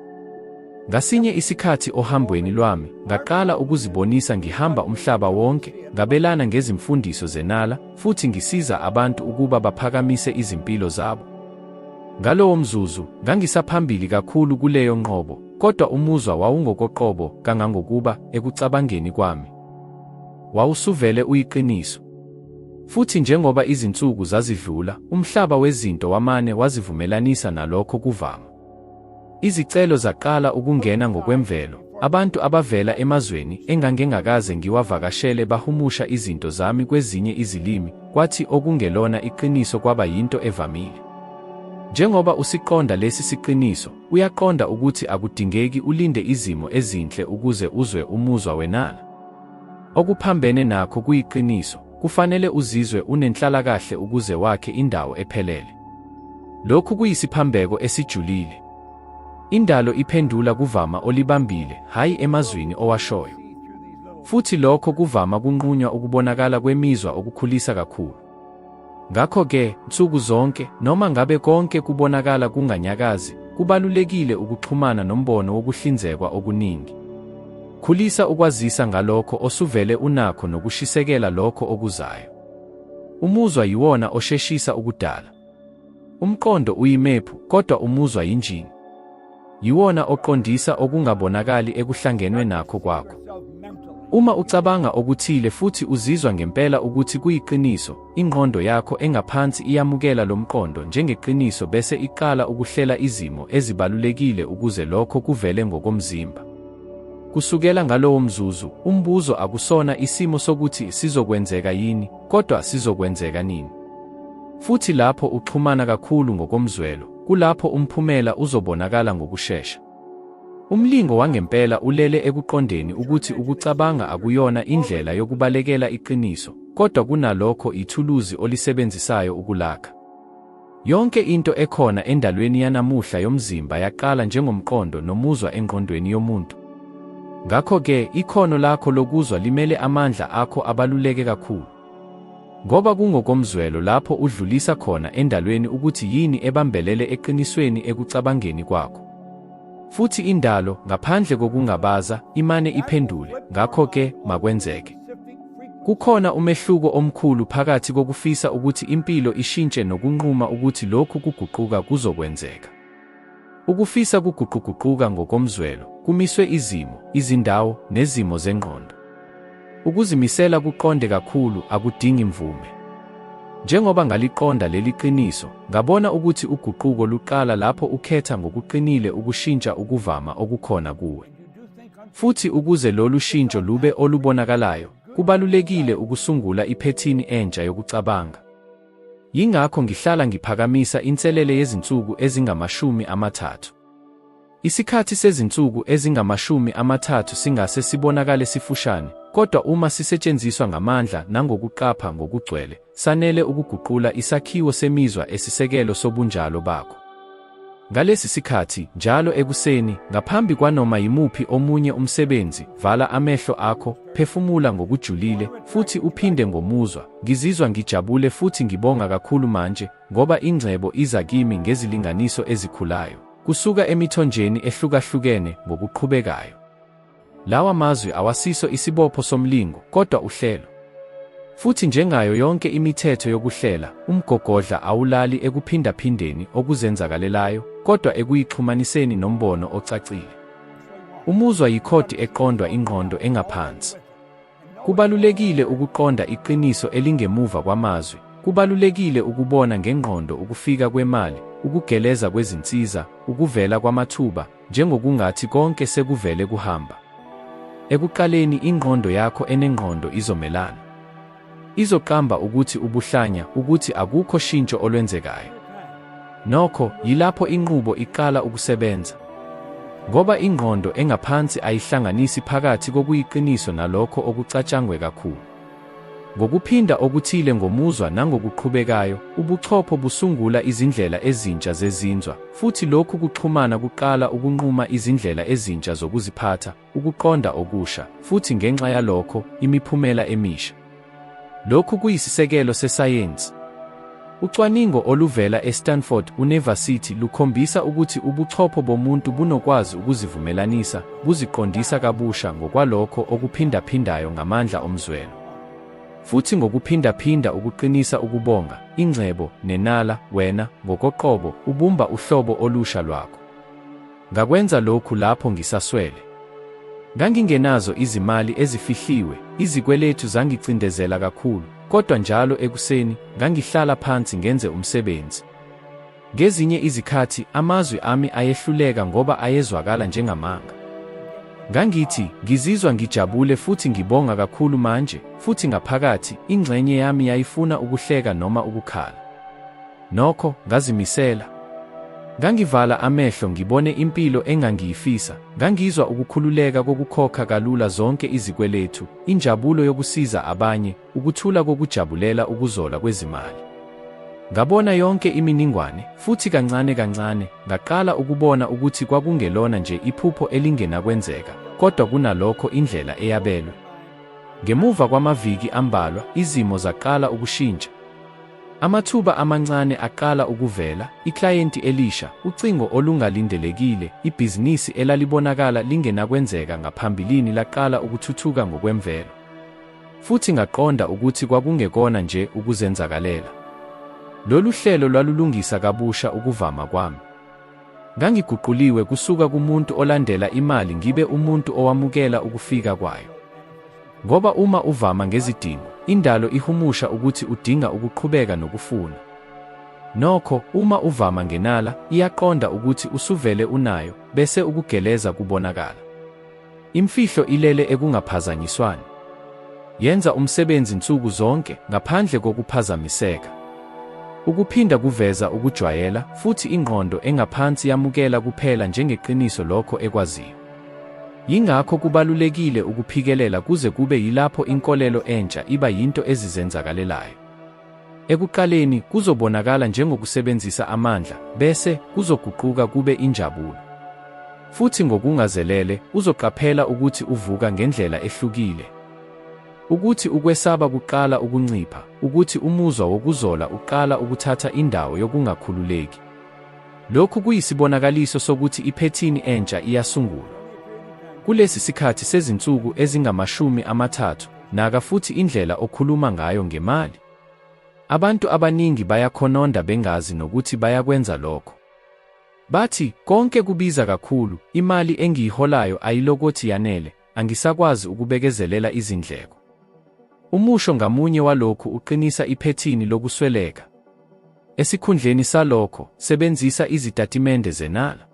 Ngasinye isikhathi ohambweni lwami, ngaqala ukuzibonisa ngihamba umhlaba wonke, ngabelana ngezimfundiso zenala, futhi ngisiza abantu ukuba baphakamise izimpilo zabo. Ngalowo mzuzu, ngangisaphambili kakhulu kuleyo nqobo, kodwa umuzwa wawungokoqobo kangangokuba, ekucabangeni kwami, wawusuvele uyiqiniso. Futhi njengoba izinsuku zazidlula, umhlaba wezinto wamane wazivumelanisa nalokho kuvama. Izicelo zaqala ukungena ngokwemvelo, abantu abavela emazweni engangengakaze ngiwavakashele bahumusha izinto zami kwezinye izilimi, kwathi okungelona iqiniso kwaba yinto evamile. Njengoba usiqonda lesi siqiniso, uyaqonda ukuthi akudingeki ulinde izimo ezinhle ukuze uzwe umuzwa wenala. Okuphambene nakho kuyiqiniso, kufanele uzizwe unenhlalakahle ukuze wakhe indawo ephelele. Lokhu kuyisiphambeko esijulile. Indalo iphendula kuvama olibambile, hhayi emazwini owashoyo. Futhi lokho kuvama kunqunywa ukubonakala kwemizwa okukhulisa kakhulu. Ngakho-ke, nsuku zonke, noma ngabe konke kubonakala kunganyakazi, kubalulekile ukuxhumana nombono wokuhlinzekwa okuningi. Khulisa ukwazisa ngalokho osuvele unakho nokushisekela lokho okuzayo. Umuzwa yiwona osheshisa ukudala. Umqondo uyimephu, kodwa umuzwa yinjini. Yiwona oqondisa okungabonakali ekuhlangenwe nakho kwakho. Uma ucabanga okuthile futhi uzizwa ngempela ukuthi kuyiqiniso, ingqondo yakho engaphansi iyamukela lo mqondo njengeqiniso bese iqala ukuhlela izimo ezibalulekile ukuze lokho kuvele ngokomzimba. Kusukela ngalowo mzuzu, umbuzo akusona isimo sokuthi sizokwenzeka yini, kodwa sizokwenzeka nini. Futhi lapho uxhumana kakhulu ngokomzwelo, kulapho umphumela uzobonakala ngokushesha. Umlingo wangempela ulele ekuqondeni ukuthi ukucabanga akuyona indlela yokubalekela iqiniso, kodwa kunalokho ithuluzi olisebenzisayo ukulakha. Yonke into ekhona endalweni yanamuhla yomzimba yaqala njengomqondo nomuzwa engqondweni yomuntu. Ngakho-ke, ikhono lakho lokuzwa limele amandla akho abaluleke kakhulu. Ngoba kungokomzwelo lapho udlulisa khona endalweni ukuthi yini ebambelele eqinisweni ekucabangeni kwakho. Futhi indalo, ngaphandle kokungabaza, imane iphendule, ngakho-ke makwenzeke. Kukhona umehluko omkhulu phakathi kokufisa ukuthi impilo ishintshe nokunquma ukuthi lokhu kuguquka kuzokwenzeka. Ukufisa kuguquguquka ngokomzwelo, kumiswe izimo, izindawo, nezimo zengqondo. Ukuzimisela kuqonde kakhulu, akudingi mvume. Njengoba ngaliqonda leli qiniso, ngabona ukuthi uguquko luqala lapho ukhetha ngokuqinile ukushintsha ukuvama okukhona kuwe. Futhi ukuze lolu shintsho lube olubonakalayo, kubalulekile ukusungula iphethini entsha yokucabanga. Yingakho ngihlala ngiphakamisa inselele yezinsuku ezingama-30. Isikhathi sezinsuku ezingama-30 singase sibonakale sifushane, kodwa uma sisetshenziswa ngamandla nangokuqapha ngokugcwele, sanele ukuguqula isakhiwo semizwa esisekelo sobunjalo bakho. Ngalesi sikhathi, njalo ekuseni, ngaphambi kwanoma yimuphi omunye umsebenzi, vala amehlo akho, phefumula ngokujulile, futhi uphinde ngomuzwa, Ngizizwa ngijabule futhi ngibonga kakhulu manje, ngoba ingcebo iza kimi ngezilinganiso ezikhulayo, kusuka emithonjeni ehlukahlukene ngokuqhubekayo. Lawa mazwi awasiso isibopho somlingo, kodwa uhlelo. Futhi njengayo yonke imithetho yokuhlela, umgogodla awulali ekuphindaphindeni okuzenzakalelayo, kodwa ekuyixhumaniseni nombono ocacile. Umuzwa yikhodi eqondwa ingqondo engaphansi. Kubalulekile ukuqonda iqiniso elingemuva kwamazwi, kubalulekile ukubona ngengqondo ukufika kwemali, ukugeleza kwezinsiza, ukuvela kwamathuba, njengokungathi konke sekuvele kuhamba. Ekuqaleni, ingqondo yakho enengqondo izomelana. Izoqamba ukuthi ubuhlanya, ukuthi akukho shintsho olwenzekayo. Nokho, yilapho inqubo iqala ukusebenza. Ngoba ingqondo engaphansi ayihlanganisi phakathi kokuyiqiniso nalokho okucatshangwe kakhulu. Ngokuphinda okuthile ngomuzwa nangokuqhubekayo, ubuchopho busungula izindlela ezintsha zezinzwa, futhi lokhu kuxhumana kuqala ukunquma izindlela ezintsha zokuziphatha, ukuqonda okusha, futhi ngenxa yalokho, imiphumela emisha. Lokhu kuyisisekelo sesayensi. Ucwaningo oluvela e-Stanford University lukhombisa ukuthi ubuchopho bomuntu bunokwazi ukuzivumelanisa, buziqondisa kabusha ngokwalokho okuphindaphindayo ngamandla omzwelo. Futhi ngokuphindaphinda ukuqinisa ukubonga, ingcebo, nenala, wena, ngokoqobo, ubumba uhlobo olusha lwakho. Ngakwenza lokhu lapho ngisaswele. Ngangingenazo izimali ezifihliwe, izikweletu zangicindezela kakhulu, kodwa njalo ekuseni, ngangihlala phansi ngenze umsebenzi. Ngezinye izikhathi, amazwi ami ayehluleka ngoba ayezwakala njengamanga. Ngangithi, ngizizwa ngijabule futhi ngibonga kakhulu manje, futhi ngaphakathi, ingxenye yami yayifuna ukuhleka noma ukukhala. Nokho, ngazimisela. Ngangivala amehlo ngibone impilo engangiyifisa, ngangizwa ukukhululeka kokukhokha kalula zonke izikweletu, injabulo yokusiza abanye, ukuthula kokujabulela ukuzola kwezimali. Ngabona yonke iminingwane, futhi kancane kancane, ngaqala ukubona ukuthi kwakungelona nje iphupho elingenakwenzeka, kodwa kunalokho indlela eyabelwe. Ngemuva kwamaviki ambalwa, izimo zaqala ukushintsha. Amathuba amancane aqala ukuvela, iklayenti elisha, ucingo olungalindelekile, ibhizinisi elalibonakala lingenakwenzeka ngaphambilini laqala ukuthuthuka ngokwemvelo. Futhi ngaqonda ukuthi kwakungekona nje ukuzenzakalela. Lolu hlelo lwalulungisa kabusha ukuvama kwami. Ngangiguquliwe kusuka kumuntu olandela imali ngibe umuntu owamukela ukufika kwayo. Ngoba uma uvama ngezidingo, indalo ihumusha ukuthi udinga ukuqhubeka nokufuna. Nokho, uma uvama ngenala, iyaqonda ukuthi usuvele unayo, bese ukugeleza kubonakala. Imfihlo ilele ekungaphazanyiswani. Yenza umsebenzi nsuku zonke ngaphandle kokuphazamiseka. Ukuphinda kuveza ukujwayela, futhi ingqondo engaphansi yamukela kuphela njengeqiniso lokho ekwaziyo. Yingakho kubalulekile ukuphikelela kuze kube yilapho inkolelo entsha iba yinto ezizenzakalelayo. Ekuqaleni, kuzobonakala njengokusebenzisa amandla, bese kuzoguquka kube injabulo. Futhi ngokungazelele, uzoqaphela ukuthi uvuka ngendlela ehlukile. Ukuthi ukwesaba kuqala ukuncipha, ukuthi umuzwa wokuzola uqala ukuthatha indawo yokungakhululeki. Lokhu kuyisibonakaliso sokuthi iphethini entsha iyasungulwa. Kulesi sikhathi sezinsuku ezingama-30, naka futhi indlela okhuluma ngayo ngemali. Abantu abaningi bayakhononda bengazi nokuthi bayakwenza lokho. Bathi, Konke kubiza kakhulu, imali engiyiholayo ayilokothi yanele, angisakwazi ukubekezelela izindleko. Umusho ngamunye walokhu uqinisa iphethini lokusweleka. Esikhundleni salokho, sebenzisa izitatimende zenala.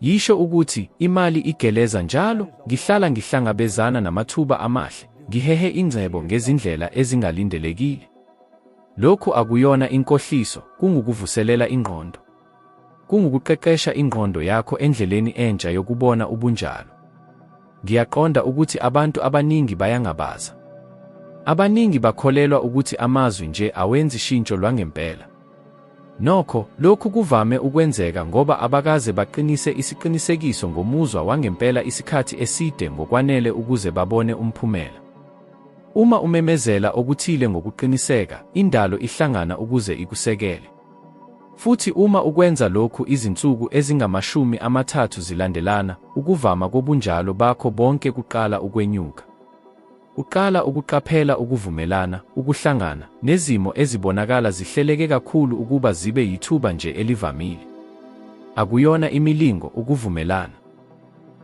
Yisho ukuthi, imali igeleza njalo, ngihlala ngihlangabezana namathuba amahle, ngihehe ingcebo ngezindlela ezingalindelekile. Lokhu akuyona inkohliso, kungukuvuselela ingqondo. Kungukuqeqesha ingqondo yakho endleleni entsha yokubona ubunjalo. Ngiyaqonda ukuthi abantu abaningi bayangabaza. Abaningi bakholelwa ukuthi amazwi nje awenzi shintsho lwangempela. Nokho, lokhu kuvame ukwenzeka ngoba abakaze baqinise isiqinisekiso ngomuzwa wangempela isikhathi eside ngokwanele ukuze babone umphumela. Uma umemezela okuthile ngokuqiniseka, indalo ihlangana ukuze ikusekele. Futhi uma ukwenza lokhu izinsuku ezingama-30 zilandelana, ukuvama kobunjalo bakho bonke kuqala ukwenyuka. Uqala ukuqaphela ukuvumelana, ukuhlangana, nezimo ezibonakala zihleleke kakhulu ukuba zibe yithuba nje elivamile. Akuyona imilingo, ukuvumelana.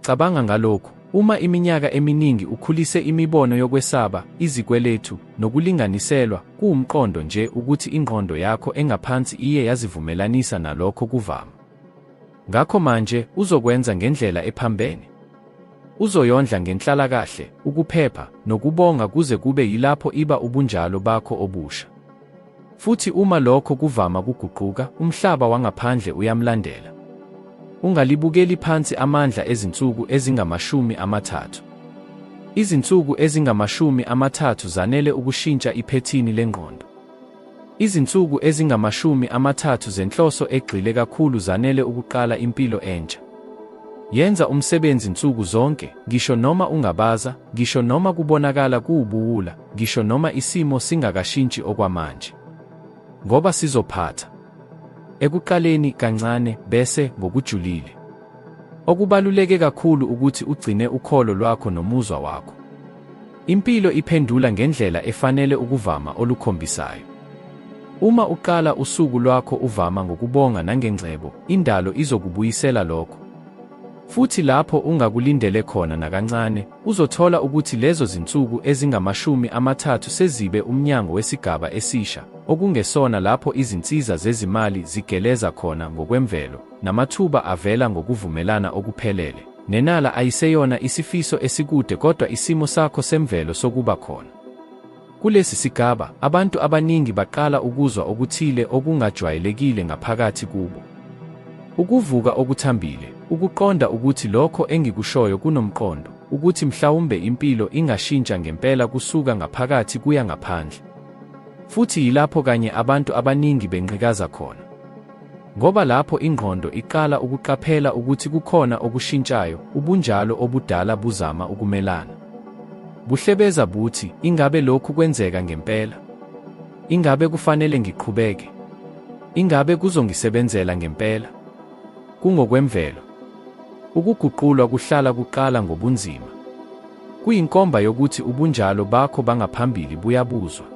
Cabanga ngalokhu, Uma iminyaka eminingi ukhulise imibono yokwesaba, izikweletu, nokulinganiselwa, kuwumqondo nje ukuthi ingqondo yakho engaphansi iye yazivumelanisa nalokho kuvama. Ngakho manje uzokwenza ngendlela ephambene. Uzoyondla ngenhlalakahle, ukuphepha, nokubonga kuze kube yilapho iba ubunjalo bakho obusha. Futhi uma lokho kuvama kuguquka, umhlaba wangaphandle uyamlandela. Ungalibukeli phansi amandla ezinsuku ezingama-30. Izinsuku ezingama-30 zanele ukushintsha iphethini lengqondo. Izinsuku ezingama-30 zenhloso egxile kakhulu zanele ukuqala impilo entsha. Yenza umsebenzi nsuku zonke, ngisho noma ungabaza, ngisho noma kubonakala kuwubuwula, ngisho noma isimo singakashintshi okwamanje. Ngoba sizophatha. Ekuqaleni, kancane, bese, ngokujulile. Okubaluleke kakhulu ukuthi ugcine ukholo lwakho nomuzwa wakho. Impilo iphendula ngendlela efanele ukuvama olukhombisayo. Uma uqala usuku lwakho uvama ngokubonga nangengcebo, indalo izokubuyisela lokho. Futhi lapho ungakulindele khona nakancane, uzothola ukuthi lezo zinsuku ezingama-30 sezibe umnyango wesigaba esisha, okungesona lapho izinsiza zezimali zigeleza khona ngokwemvelo, namathuba avela ngokuvumelana okuphelele. Nenala ayiseyona isifiso esikude kodwa isimo sakho semvelo sokuba khona. Kulesi sigaba, abantu abaningi baqala ukuzwa okuthile okungajwayelekile ngaphakathi kubo. Ukuvuka okuthambile, ukuqonda ukuthi lokho engikushoyo kunomqondo, ukuthi mhlawumbe impilo ingashintsha ngempela kusuka ngaphakathi kuya ngaphandle. Futhi yilapho kanye abantu abaningi benqikaza khona. Ngoba lapho ingqondo iqala ukuqaphela ukuthi kukhona okushintshayo, ubunjalo obudala buzama ukumelana. Buhlebeza buthi, Ingabe lokhu kwenzeka ngempela? Ingabe kufanele ngiqhubeke? Ingabe kuzongisebenzela ngempela? Kungokwemvelo. Ukuguqulwa kuhlala kuqala ngobunzima. Kuyinkomba yokuthi ubunjalo bakho bangaphambili buyabuzwa.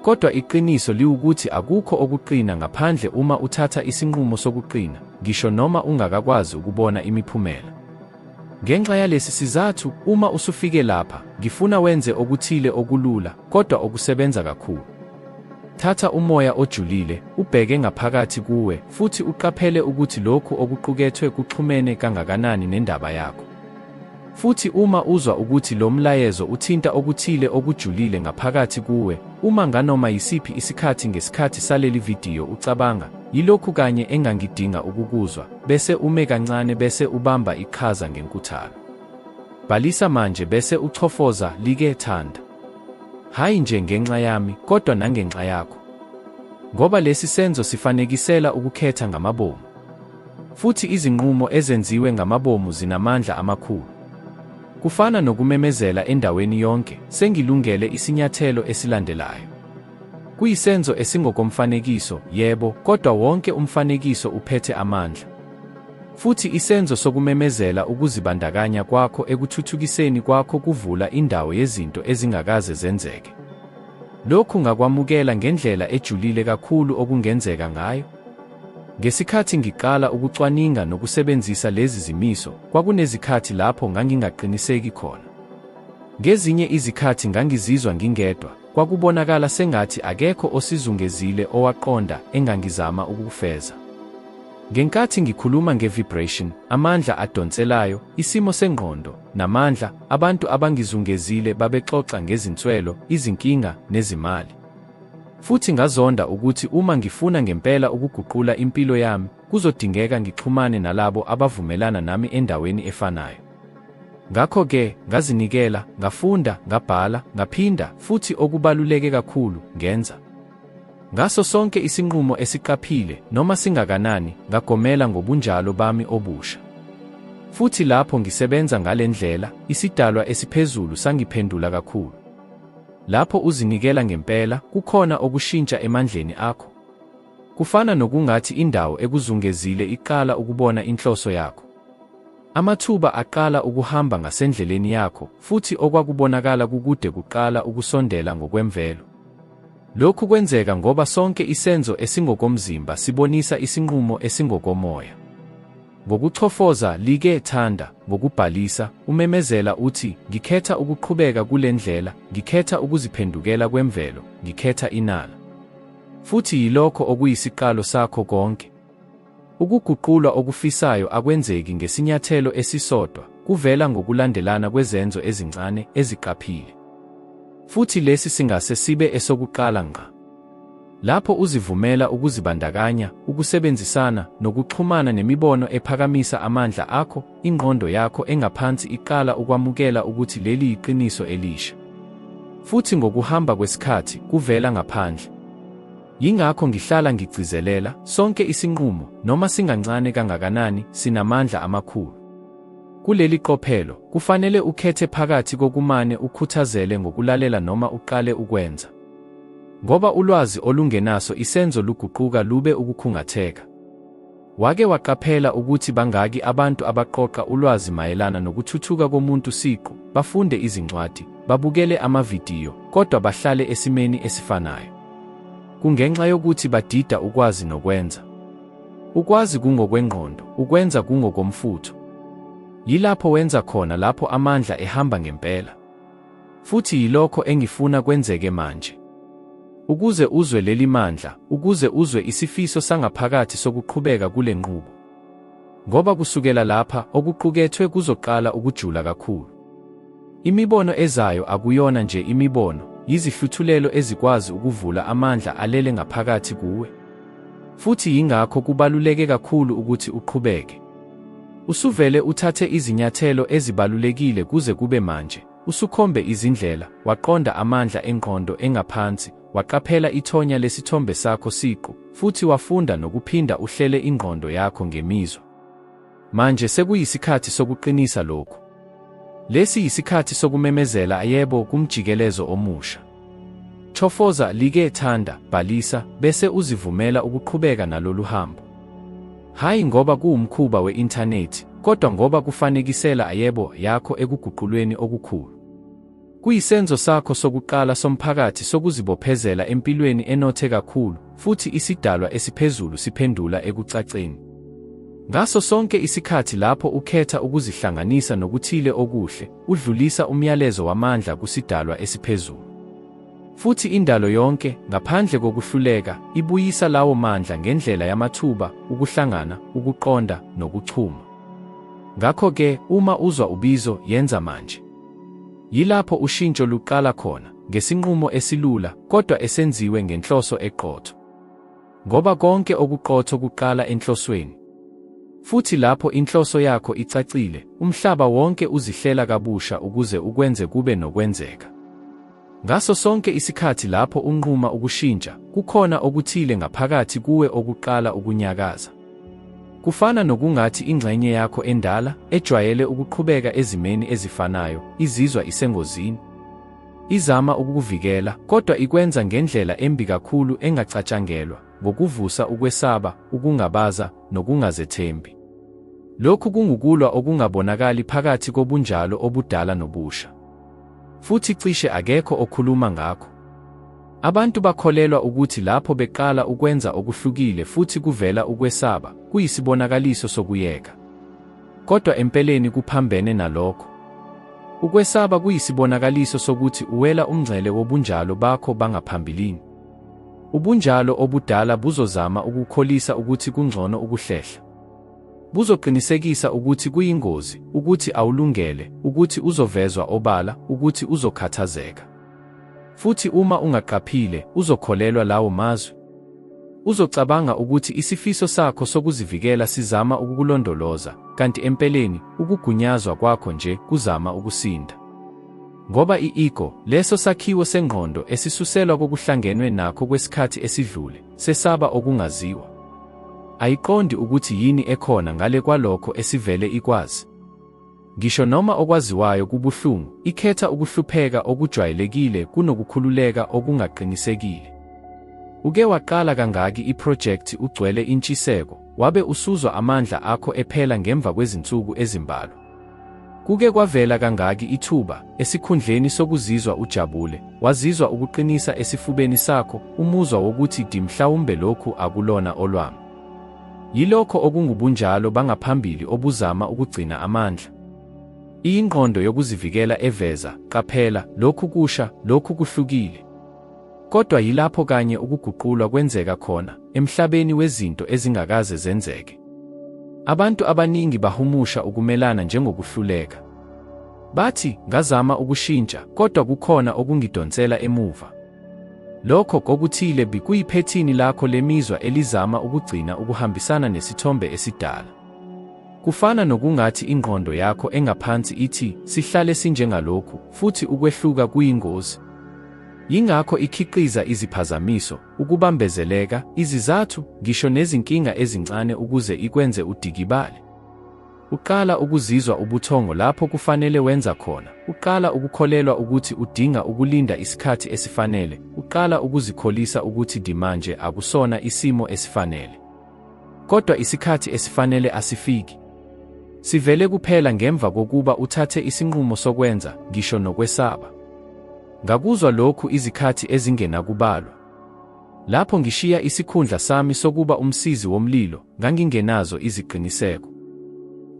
Kodwa iqiniso liwukuthi akukho okuqina ngaphandle uma uthatha isinqumo sokuqina, ngisho noma ungakakwazi ukubona imiphumela. Ngenxa yalesi sizathu, uma usufike lapha, ngifuna wenze okuthile okulula, kodwa okusebenza kakhulu. Thatha umoya ojulile, ubheke ngaphakathi kuwe, futhi uqaphele ukuthi lokhu okuqukethwe kuxhumene kangakanani nendaba yakho. Futhi uma uzwa ukuthi lo mlayezo uthinta okuthile okujulile ngaphakathi kuwe, uma nganoma yisiphi isikhathi ngesikhathi saleli vidiyo ucabanga, Yilokhu kanye engangidinga ukukuzwa, bese ume kancane bese ubamba iqhaza ngenkuthalo. Bhalisa manje bese uchofoza like thanda. Hhayi nje ngenxa yami, kodwa nangenxa yakho. Ngoba lesi senzo sifanekisela ukukhetha ngamabomu. Futhi izinqumo ezenziwe ngamabomu zinamandla amakhulu. Kufana nokumemezela endaweni yonke, Sengilungele isinyathelo esilandelayo. Kuyisenzo esingokomfanekiso, yebo, kodwa wonke umfanekiso uphethe amandla. Futhi isenzo sokumemezela ukuzibandakanya kwakho ekuthuthukiseni kwakho kuvula indawo yezinto ezingakaze zenzeke. Lokhu ngakwamukela ngendlela ejulile kakhulu okungenzeka ngayo. Ngesikhathi ngiqala ukucwaninga nokusebenzisa lezi zimiso, kwakunezikhathi lapho ngangingaqiniseki khona. Ngezinye izikhathi ngangizizwa ngingedwa, kwakubonakala sengathi akekho osizungezile owaqonda engangizama ukukufeza. Ngenkathi ngikhuluma nge-vibration, amandla adonselayo, isimo sengqondo, namandla, abantu abangizungezile babexoxa ngezinswelo, izinkinga, nezimali. Futhi ngazonda ukuthi uma ngifuna ngempela ukuguqula impilo yami, kuzodingeka ngixhumane nalabo abavumelana nami endaweni efanayo. Ngakho-ke, ngazinikela, ngafunda, ngabhala, ngaphinda, futhi okubaluleke kakhulu, ngenza. Ngaso sonke isinqumo esiqaphile, noma singakanani, ngagomela ngobunjalo bami obusha. Futhi lapho ngisebenza ngale ndlela, isidalwa esiphezulu sangiphendula kakhulu. Lapho uzinikela ngempela, kukhona okushintsha emandleni akho. Kufana nokungathi indawo ekuzungezile iqala ukubona inhloso yakho. Amathuba aqala ukuhamba ngasendleleni yakho, futhi okwakubonakala kukude kuqala ukusondela ngokwemvelo. Lokhu kwenzeka ngoba sonke isenzo esingokomzimba sibonisa isinqumo esingokomoya. Ngokuchofoza like, thanda, ngokubhalisa, umemezela uthi, Ngikhetha ukuqhubeka kule ndlela, ngikhetha ukuziphendukela kwemvelo, ngikhetha inala. Futhi yilokho okuyisiqalo sakho konke. Ukuguqulwa okufisayo akwenzeki ngesinyathelo esisodwa, kuvela ngokulandelana kwezenzo ezincane, eziqaphile. Futhi lesi singase sibe esokuqala ngqa. Lapho uzivumela ukuzibandakanya, ukusebenzisana, nokuxhumana nemibono ephakamisa amandla akho, ingqondo yakho engaphansi iqala ukwamukela ukuthi leli yiqiniso elisha. Futhi ngokuhamba kwesikhathi, kuvela ngaphandle. Yingakho ngihlala ngigcizelela, sonke isinqumo, noma singancane kangakanani, sinamandla amakhulu. Kuleli qophelo, kufanele ukhethe phakathi kokumane ukhuthazele ngokulalela noma uqale ukwenza. Ngoba ulwazi olungenaso isenzo luguquka lube ukukhungatheka. Wake waqaphela ukuthi bangaki abantu abaqoqa ulwazi mayelana nokuthuthuka komuntu siqu, bafunde izincwadi, babukele amavidiyo, kodwa bahlale esimeni esifanayo? Kungenxa yokuthi badida ukwazi nokwenza. Ukwazi kungokwengqondo, ukwenza kungokomfutho. Yilapho wenza khona lapho amandla ehamba ngempela. Futhi yilokho engifuna kwenzeke manje. Ukuze uzwe leli mandla, ukuze uzwe isifiso sangaphakathi sokuqhubeka kule nqubo. Ngoba kusukela lapha, okuqukethwe kuzoqala ukujula kakhulu. Imibono ezayo akuyona nje imibono, yizihluthulelo ezikwazi ukuvula amandla alele ngaphakathi kuwe. Futhi yingakho kubaluleke kakhulu ukuthi uqhubeke. Usuvele uthathe izinyathelo ezibalulekile kuze kube manje, usukhombe izindlela, waqonda amandla engqondo engaphansi, waqaphela ithonya lesithombe sakho siqu, futhi wafunda nokuphinda uhlele ingqondo yakho ngemizwa. Manje sekuyisikhathi sokuqinisa lokhu. Lesi yisikhathi sokumemezela yebo kumjikelezo omusha. Chofoza like, thanda, bhalisa, bese uzivumela ukuqhubeka nalolu hambo. Hhayi ngoba kuwumkhuba we-inthanethi, kodwa ngoba kufanekisela yebo yakho ekuguqulweni okukhulu. Kuyisenzo sakho sokuqala somphakathi sokuzibophezela empilweni enothe kakhulu, futhi isidalwa esiphezulu siphendula ekucaceni. Ngaso sonke isikhathi lapho ukhetha ukuzihlanganisa nokuthile okuhle, udlulisa umyalezo wamandla kusidalwa esiphezulu. Futhi indalo yonke, ngaphandle kokuhluleka, ibuyisa lawo mandla ngendlela yamathuba, ukuhlangana, ukuqonda, nokuchuma. Ngakho-ke, uma uzwa ubizo, yenza manje. Yilapho ushintsho luqala khona, ngesinqumo esilula, kodwa esenziwe ngenhloso eqotho. Ngoba konke okuqotho kuqala enhlosweni. Futhi lapho inhloso yakho icacile, umhlaba wonke uzihlela kabusha ukuze ukwenze kube nokwenzeka. Ngaso sonke isikhathi lapho unquma ukushintsha, kukhona okuthile ngaphakathi kuwe okuqala ukunyakaza. Kufana nokungathi ingxenye yakho endala, ejwayele ukuqhubeka ezimeni ezifanayo, izizwa isengozini. Izama ukukuvikela, kodwa ikwenza ngendlela embi kakhulu engacatshangelwa, ngokuvusa ukwesaba, ukungabaza, nokungazethembi. Lokhu kungukulwa okungabonakali phakathi kobunjalo obudala nobusha. Futhi cishe akekho okhuluma ngakho. Abantu bakholelwa ukuthi lapho beqala ukwenza okuhlukile futhi kuvela ukwesaba, kuyisibonakaliso sokuyeka. Kodwa empeleni kuphambene nalokho. Ukwesaba kuyisibonakaliso sokuthi uwela umngcele wobunjalo bakho bangaphambilini. Ubunjalo obudala buzozama ukukholisa ukuthi kungcono ukuhlehla. Buzoqinisekisa ukuthi kuyingozi, ukuthi awulungele, ukuthi uzovezwa obala, ukuthi uzokhathazeka. Futhi uma ungaqaphile, uzokholelwa lawo mazwi. Uzocabanga ukuthi isifiso sakho sokuzivikela sizama ukukulondoloza, kanti empeleni, ukugunyazwa kwakho nje kuzama ukusinda. Ngoba i-ego, leso sakhiwo sengqondo esisuselwa kokuhlangenwe nakho kwesikhathi esidlule, sesaba okungaziwa. Ayiqondi ukuthi yini ekhona ngale kwalokho esivele ikwazi. Ngisho noma okwaziwayo kubuhlungu, ikhetha ukuhlupheka okujwayelekile kunokukhululeka okungaqinisekile. Uke waqala kangaki iphrojekthi ugcwele intshiseko, wabe usuzwa amandla akho ephela ngemva kwezinsuku ezimbalwa? Kuke kwavela kangaki ithuba, esikhundleni sokuzizwa ujabule, wazizwa ukuqinisa esifubeni sakho, umuzwa wokuthi di mhlawumbe lokhu akulona olwami? Yilokho okungubunjalo bangaphambili obuzama ukugcina amandla. Iyingqondo yokuzivikela eveza, qaphela, lokhu kusha, lokhu kuhlukile. Kodwa yilapho kanye ukuguqulwa kwenzeka khona, emhlabeni wezinto ezingakaze zenzeke. Abantu abaningi bahumusha ukumelana njengokuhluleka. Bathi, ngazama ukushintsha, kodwa kukhona okungidonsela emuva. Lokho kokuthile bikuyiphethini lakho lemizwa elizama ukugcina ukuhambisana nesithombe esidala. Kufana nokungathi ingqondo yakho engaphansi ithi, sihlale sinjengalokhu, futhi ukwehluka kuyingozi. Yingakho ikhiqiza iziphazamiso, ukubambezeleka, izizathu, ngisho nezinkinga ezincane ukuze ikwenze udikibale. Uqala ukuzizwa ubuthongo lapho kufanele wenza khona, uqala ukukholelwa ukuthi udinga ukulinda isikhathi esifanele, uqala ukuzikholisa ukuthi dimanje akusona isimo esifanele. Kodwa isikhathi esifanele asifiki. Sivele kuphela ngemva kokuba uthathe isinqumo sokwenza, ngisho nokwesaba. Ngakuzwa lokhu izikhathi ezingenakubalwa. Lapho ngishiya isikhundla sami sokuba umsizi womlilo, ngangingenazo iziqiniseko.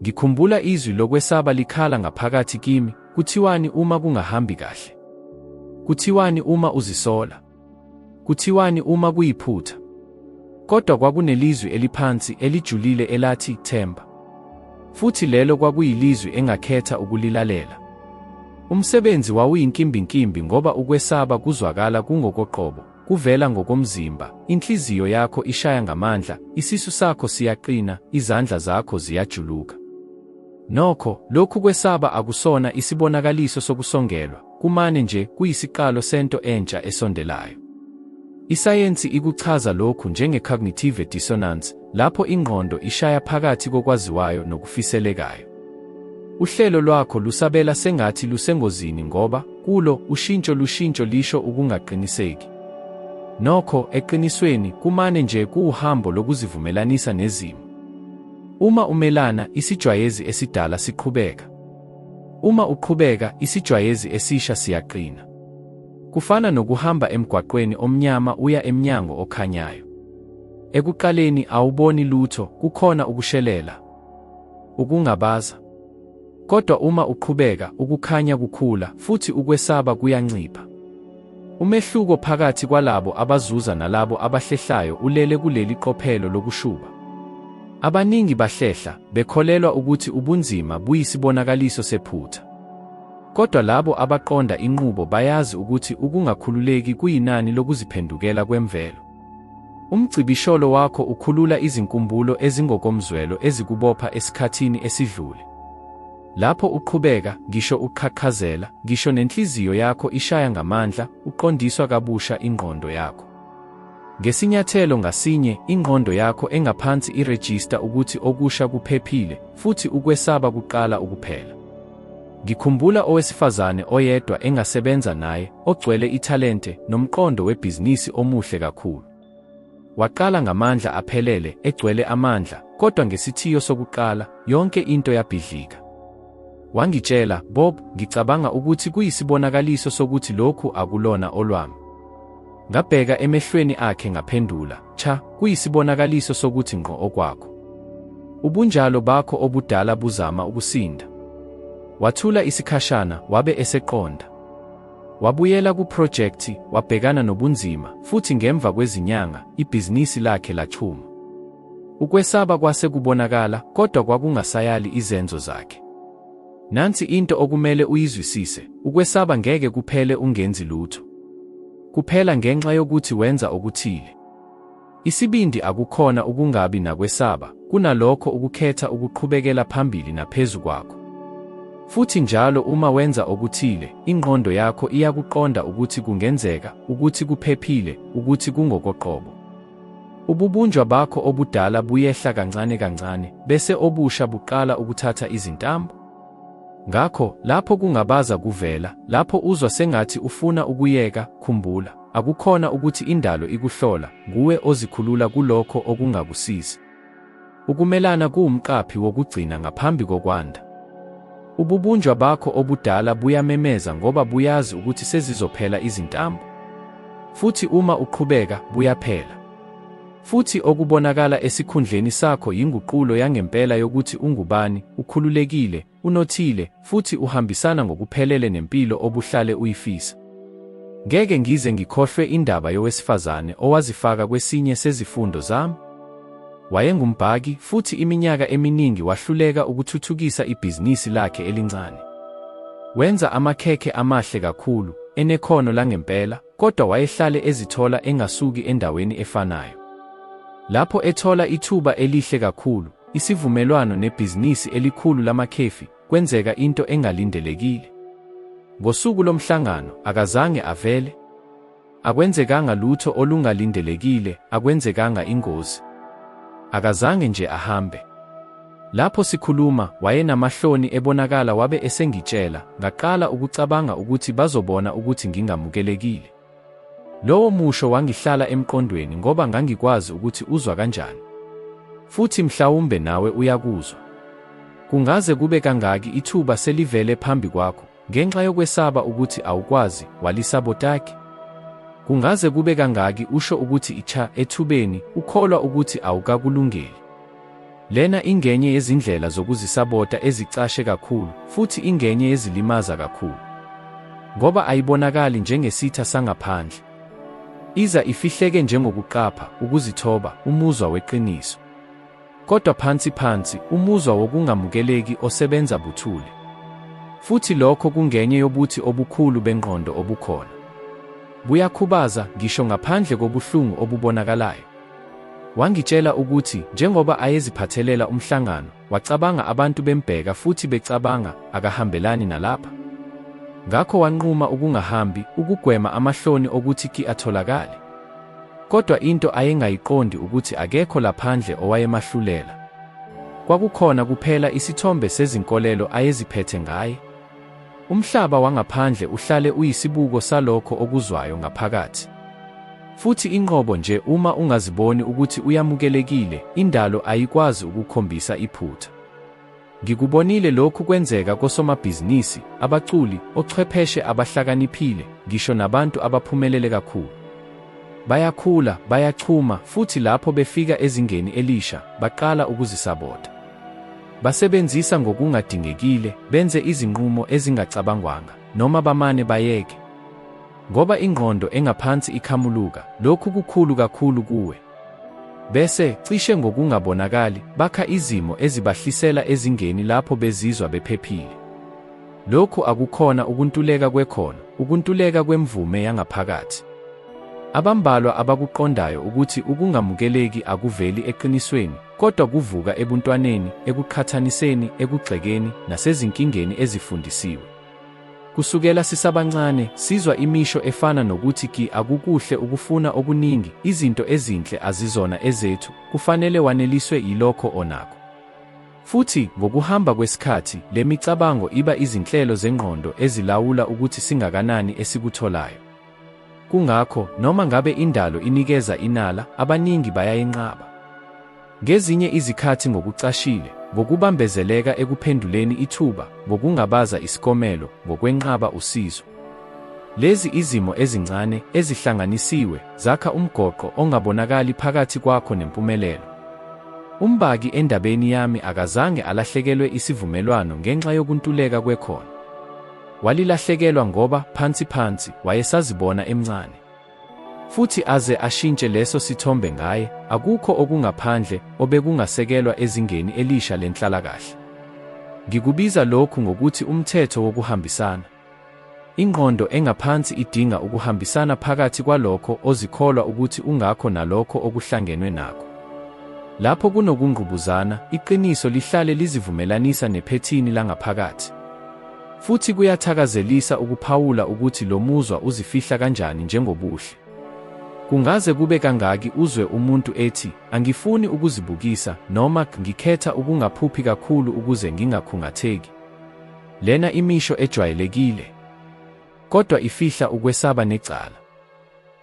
Ngikhumbula izwi lokwesaba likhala ngaphakathi kimi, Kuthiwani uma kungahambi kahle? Kuthiwani uma uzisola? Kuthiwani uma kuyiphutha? Kodwa kwakunelizwi eliphansi elijulile elathi, Themba. Futhi lelo kwakuyilizwi engakhetha ukulilalela. Umsebenzi wawuyinkimbinkimbi ngoba ukwesaba kuzwakala kungokoqobo, kuvela ngokomzimba, inhliziyo yakho ishaya ngamandla, isisu sakho siyaqina, izandla zakho ziyajuluka. Nokho, lokhu kwesaba akusona isibonakaliso sokusongelwa, kumane nje kuyisiqalo sento entsha esondelayo. Isayensi ikuchaza lokhu njenge-cognitive dissonance, lapho ingqondo ishaya phakathi kokwaziwayo nokufiselekayo. Uhlelo lwakho lusabela sengathi lusengozini ngoba, kulo, ushintsho lushintsho lisho ukungaqiniseki. Nokho, eqinisweni, kumane nje kuwuhambo lokuzivumelanisa nezimo. Uma umelana, isijwayezi esidala siqhubeka. Uma uqhubeka, isijwayezi esisha siyaqina. Kufana nokuhamba emgwaqweni omnyama uya emnyango okhanyayo. Ekuqaleni awuboni lutho, kukhona ukushelela, ukungabaza. Kodwa uma uqhubeka, ukukhanya kukhula, futhi ukwesaba kuyancipha. Umehluko phakathi kwalabo abazuza nalabo abahlehlayo ulele kuleli qophelo lokushuba. Abaningi bahlehla, bekholelwa ukuthi ubunzima buyisibonakaliso sephutha. Kodwa labo abaqonda inqubo bayazi ukuthi ukungakhululeki kuyinani lokuziphendukela kwemvelo. Umcibisholo wakho ukhulula izinkumbulo ezingokomzwelo ezikubopha esikhathini esidlule. Lapho uqhubeka, ngisho uqhaqhazela, ngisho nenhliziyo yakho ishaya ngamandla, uqondiswa kabusha ingqondo yakho. Ngesinyathelo ngasinye, ingqondo yakho engaphansi irejista ukuthi okusha kuphephile, futhi ukwesaba kuqala ukuphela. Ngikhumbula owesifazane oyedwa engasebenza naye, ogcwele ithalente nomqondo webhizinisi omuhle kakhulu. Waqala ngamandla aphelele, egcwele amandla, kodwa ngesithiyo sokuqala, yonke into yabhidlika. Wangitshela, Bob, ngicabanga ukuthi kuyisibonakaliso sokuthi lokhu akulona olwami. Ngabheka emehlweni akhe ngaphendula, Cha, kuyisibonakaliso sokuthi ngqo okwakho. Ubunjalo bakho obudala buzama ukusinda. Wathula isikhashana, wabe eseqonda. Wabuyela kuphrojekthi, wabhekana nobunzima, futhi ngemva kwezinyanga, ibhizinisi lakhe lachuma. Ukwesaba kwase kubonakala, kodwa kwakungasayali izenzo zakhe. Nansi into okumele uyizwisise, ukwesaba ngeke kuphele ungenzi lutho. Kuphela ngenxa yokuthi wenza okuthile. Isibindi akukhona ukungabi nakwesaba, kunalokho ukukhetha ukuqhubekela phambili naphezu kwakho. Futhi njalo uma wenza okuthile, ingqondo yakho iyakuqonda ukuthi kungenzeka, ukuthi kuphephile, ukuthi kungokoqobo. Ububunjwa bakho obudala buyehla kancane kancane, bese obusha buqala ukuthatha izintambo. Ngakho, lapho kungabaza kuvela, lapho uzwa sengathi ufuna ukuyeka, khumbula, akukhona ukuthi indalo ikuhlola, nguwe ozikhulula kulokho okungakusizi. Ukumelana kuwumqaphi wokugcina ngaphambi kokwanda. Ububunjwa bakho obudala buyamemeza ngoba buyazi ukuthi sezizophela izintambo. Futhi uma uqhubeka, buyaphela. Futhi okubonakala esikhundleni sakho yinguqulo yangempela yokuthi ungubani, ukhululekile, unothile, futhi uhambisana ngokuphelele nempilo obuhlale uyifisa. Ngeke ngize ngikhohlwe indaba yowesifazane owazifaka kwesinye sezifundo zami. Wayengumbhaki, futhi iminyaka eminingi wahluleka ukuthuthukisa ibhizinisi lakhe elincane. Wenza amakhekhe amahle kakhulu, enekhono langempela, kodwa wayehlale ezithola engasuki endaweni efanayo. Lapho ethola ithuba elihle kakhulu, isivumelwano nebhizinisi elikhulu lamakhefi, kwenzeka into engalindelekile. Ngosuku lomhlangano, akazange avele. Akwenzekanga lutho olungalindelekile, akwenzekanga ingozi. Akazange nje ahambe. Lapho sikhuluma, wayenamahloni ebonakala wabe esengitshela, ngaqala ukucabanga ukuthi bazobona ukuthi ngingamukelekile. Lowo musho wangihlala emqondweni ngoba ngangikwazi ukuthi uzwa kanjani. Futhi mhlawumbe nawe uyakuzwa. Kungaze kube kangaki ithuba selivele phambi kwakho, ngenxa yokwesaba ukuthi awukwazi, walisabotaki? Kungaze kube kangaki usho ukuthi icha ethubeni, ukholwa ukuthi awukakulungeli? Lena ingenye yezindlela zokuzisabota ezicashe kakhulu, futhi ingenye yezilimaza kakhulu. Ngoba ayibonakali njengesitha sangaphandle. Iza ifihleke njengokuqapha, ukuzithoba, umuzwa weqiniso. Kodwa phansi phansi, umuzwa wokungamukeleki osebenza buthule. Futhi lokho kungenye yobuthi obukhulu bengqondo obukhona. Buyakhubaza, ngisho ngaphandle kobuhlungu obubonakalayo. Wangitshela ukuthi njengoba ayeziphathelela umhlangano, wacabanga abantu bembheka futhi becabanga, akahambelani nalapha. Ngakho wanquma ukungahambi, ukugwema amahloni okuthi ki atholakale. Kodwa into ayengayiqondi ukuthi akekho laphandle owayemahlulela. Kwakukhona kuphela isithombe sezinkolelo ayeziphethe ngaye. Umhlaba wangaphandle uhlale uyisibuko salokho okuzwayo ngaphakathi. Futhi inqobo nje uma ungaziboni ukuthi uyamukelekile, indalo ayikwazi ukukhombisa iphutha. Ngikubonile lokhu kwenzeka kosomabhizinisi, abaculi, ochwepheshe abahlakaniphile, ngisho nabantu abaphumelele kakhulu. Bayakhula, bayachuma, futhi lapho befika ezingeni elisha, baqala ukuzisabota. Basebenzisa ngokungadingekile, benze izinqumo ezingacabangwanga, noma bamane bayeke. Ngoba ingqondo engaphansi ikhamuluka, lokhu kukhulu kakhulu kuwe. Bese, cishe ngokungabonakali, bakha izimo ezibahlisela ezingeni lapho bezizwa bephephile. Lokhu akukhona ukuntuleka kwekhono, ukuntuleka kwemvume yangaphakathi. Abambalwa abakuqondayo ukuthi ukungamukeleki akuveli eqinisweni, kodwa kuvuka ebuntwaneni, ekuqhathaniseni, ekugxekeni, nasezinkingeni ezifundisiwe. Kusukela sisabancane, sizwa imisho efana nokuthi ki akukuhle ukufuna okuningi, izinto ezinhle azizona ezethu, kufanele waneliswe yilokho onakho. Futhi, ngokuhamba kwesikhathi, le micabango iba izinhlelo zengqondo ezilawula ukuthi singakanani esikutholayo. Kungakho, noma ngabe indalo inikeza inala, abaningi bayayenqaba. Ngezinye izikhathi ngokucashile, ngokubambezeleka ekuphenduleni ithuba, ngokungabaza isikomelo, ngokwenqaba usizo. Lezi izimo ezincane, ezihlanganisiwe, zakha umgoqo ongabonakali phakathi kwakho nempumelelo. Umbaki endabeni yami akazange alahlekelwe isivumelwano ngenxa yokuntuleka kwekhono. Walilahlekelwa ngoba, phansi phansi, wayesazibona emncane. Futhi aze ashintshe leso sithombe ngaye, akukho okungaphandle obekungasekelwa ezingeni elisha lenhlalakahle. Ngikubiza lokhu ngokuthi umthetho wokuhambisana. Ingqondo engaphansi idinga ukuhambisana phakathi kwalokho ozikholwa ukuthi ungakho nalokho okuhlangenwe nakho. Lapho kunokungqubuzana, iqiniso lihlale lizivumelanisa nephethini langaphakathi. Futhi kuyathakazelisa ukuphawula ukuthi lo muzwa uzifihla kanjani njengobuhle. Kungaze kube kangaki uzwe umuntu ethi, Angifuni ukuzibukisa, noma Ngikhetha ukungaphuphi kakhulu ukuze ngingakhungatheki. Lena imisho ejwayelekile. Kodwa ifihla ukwesaba necala.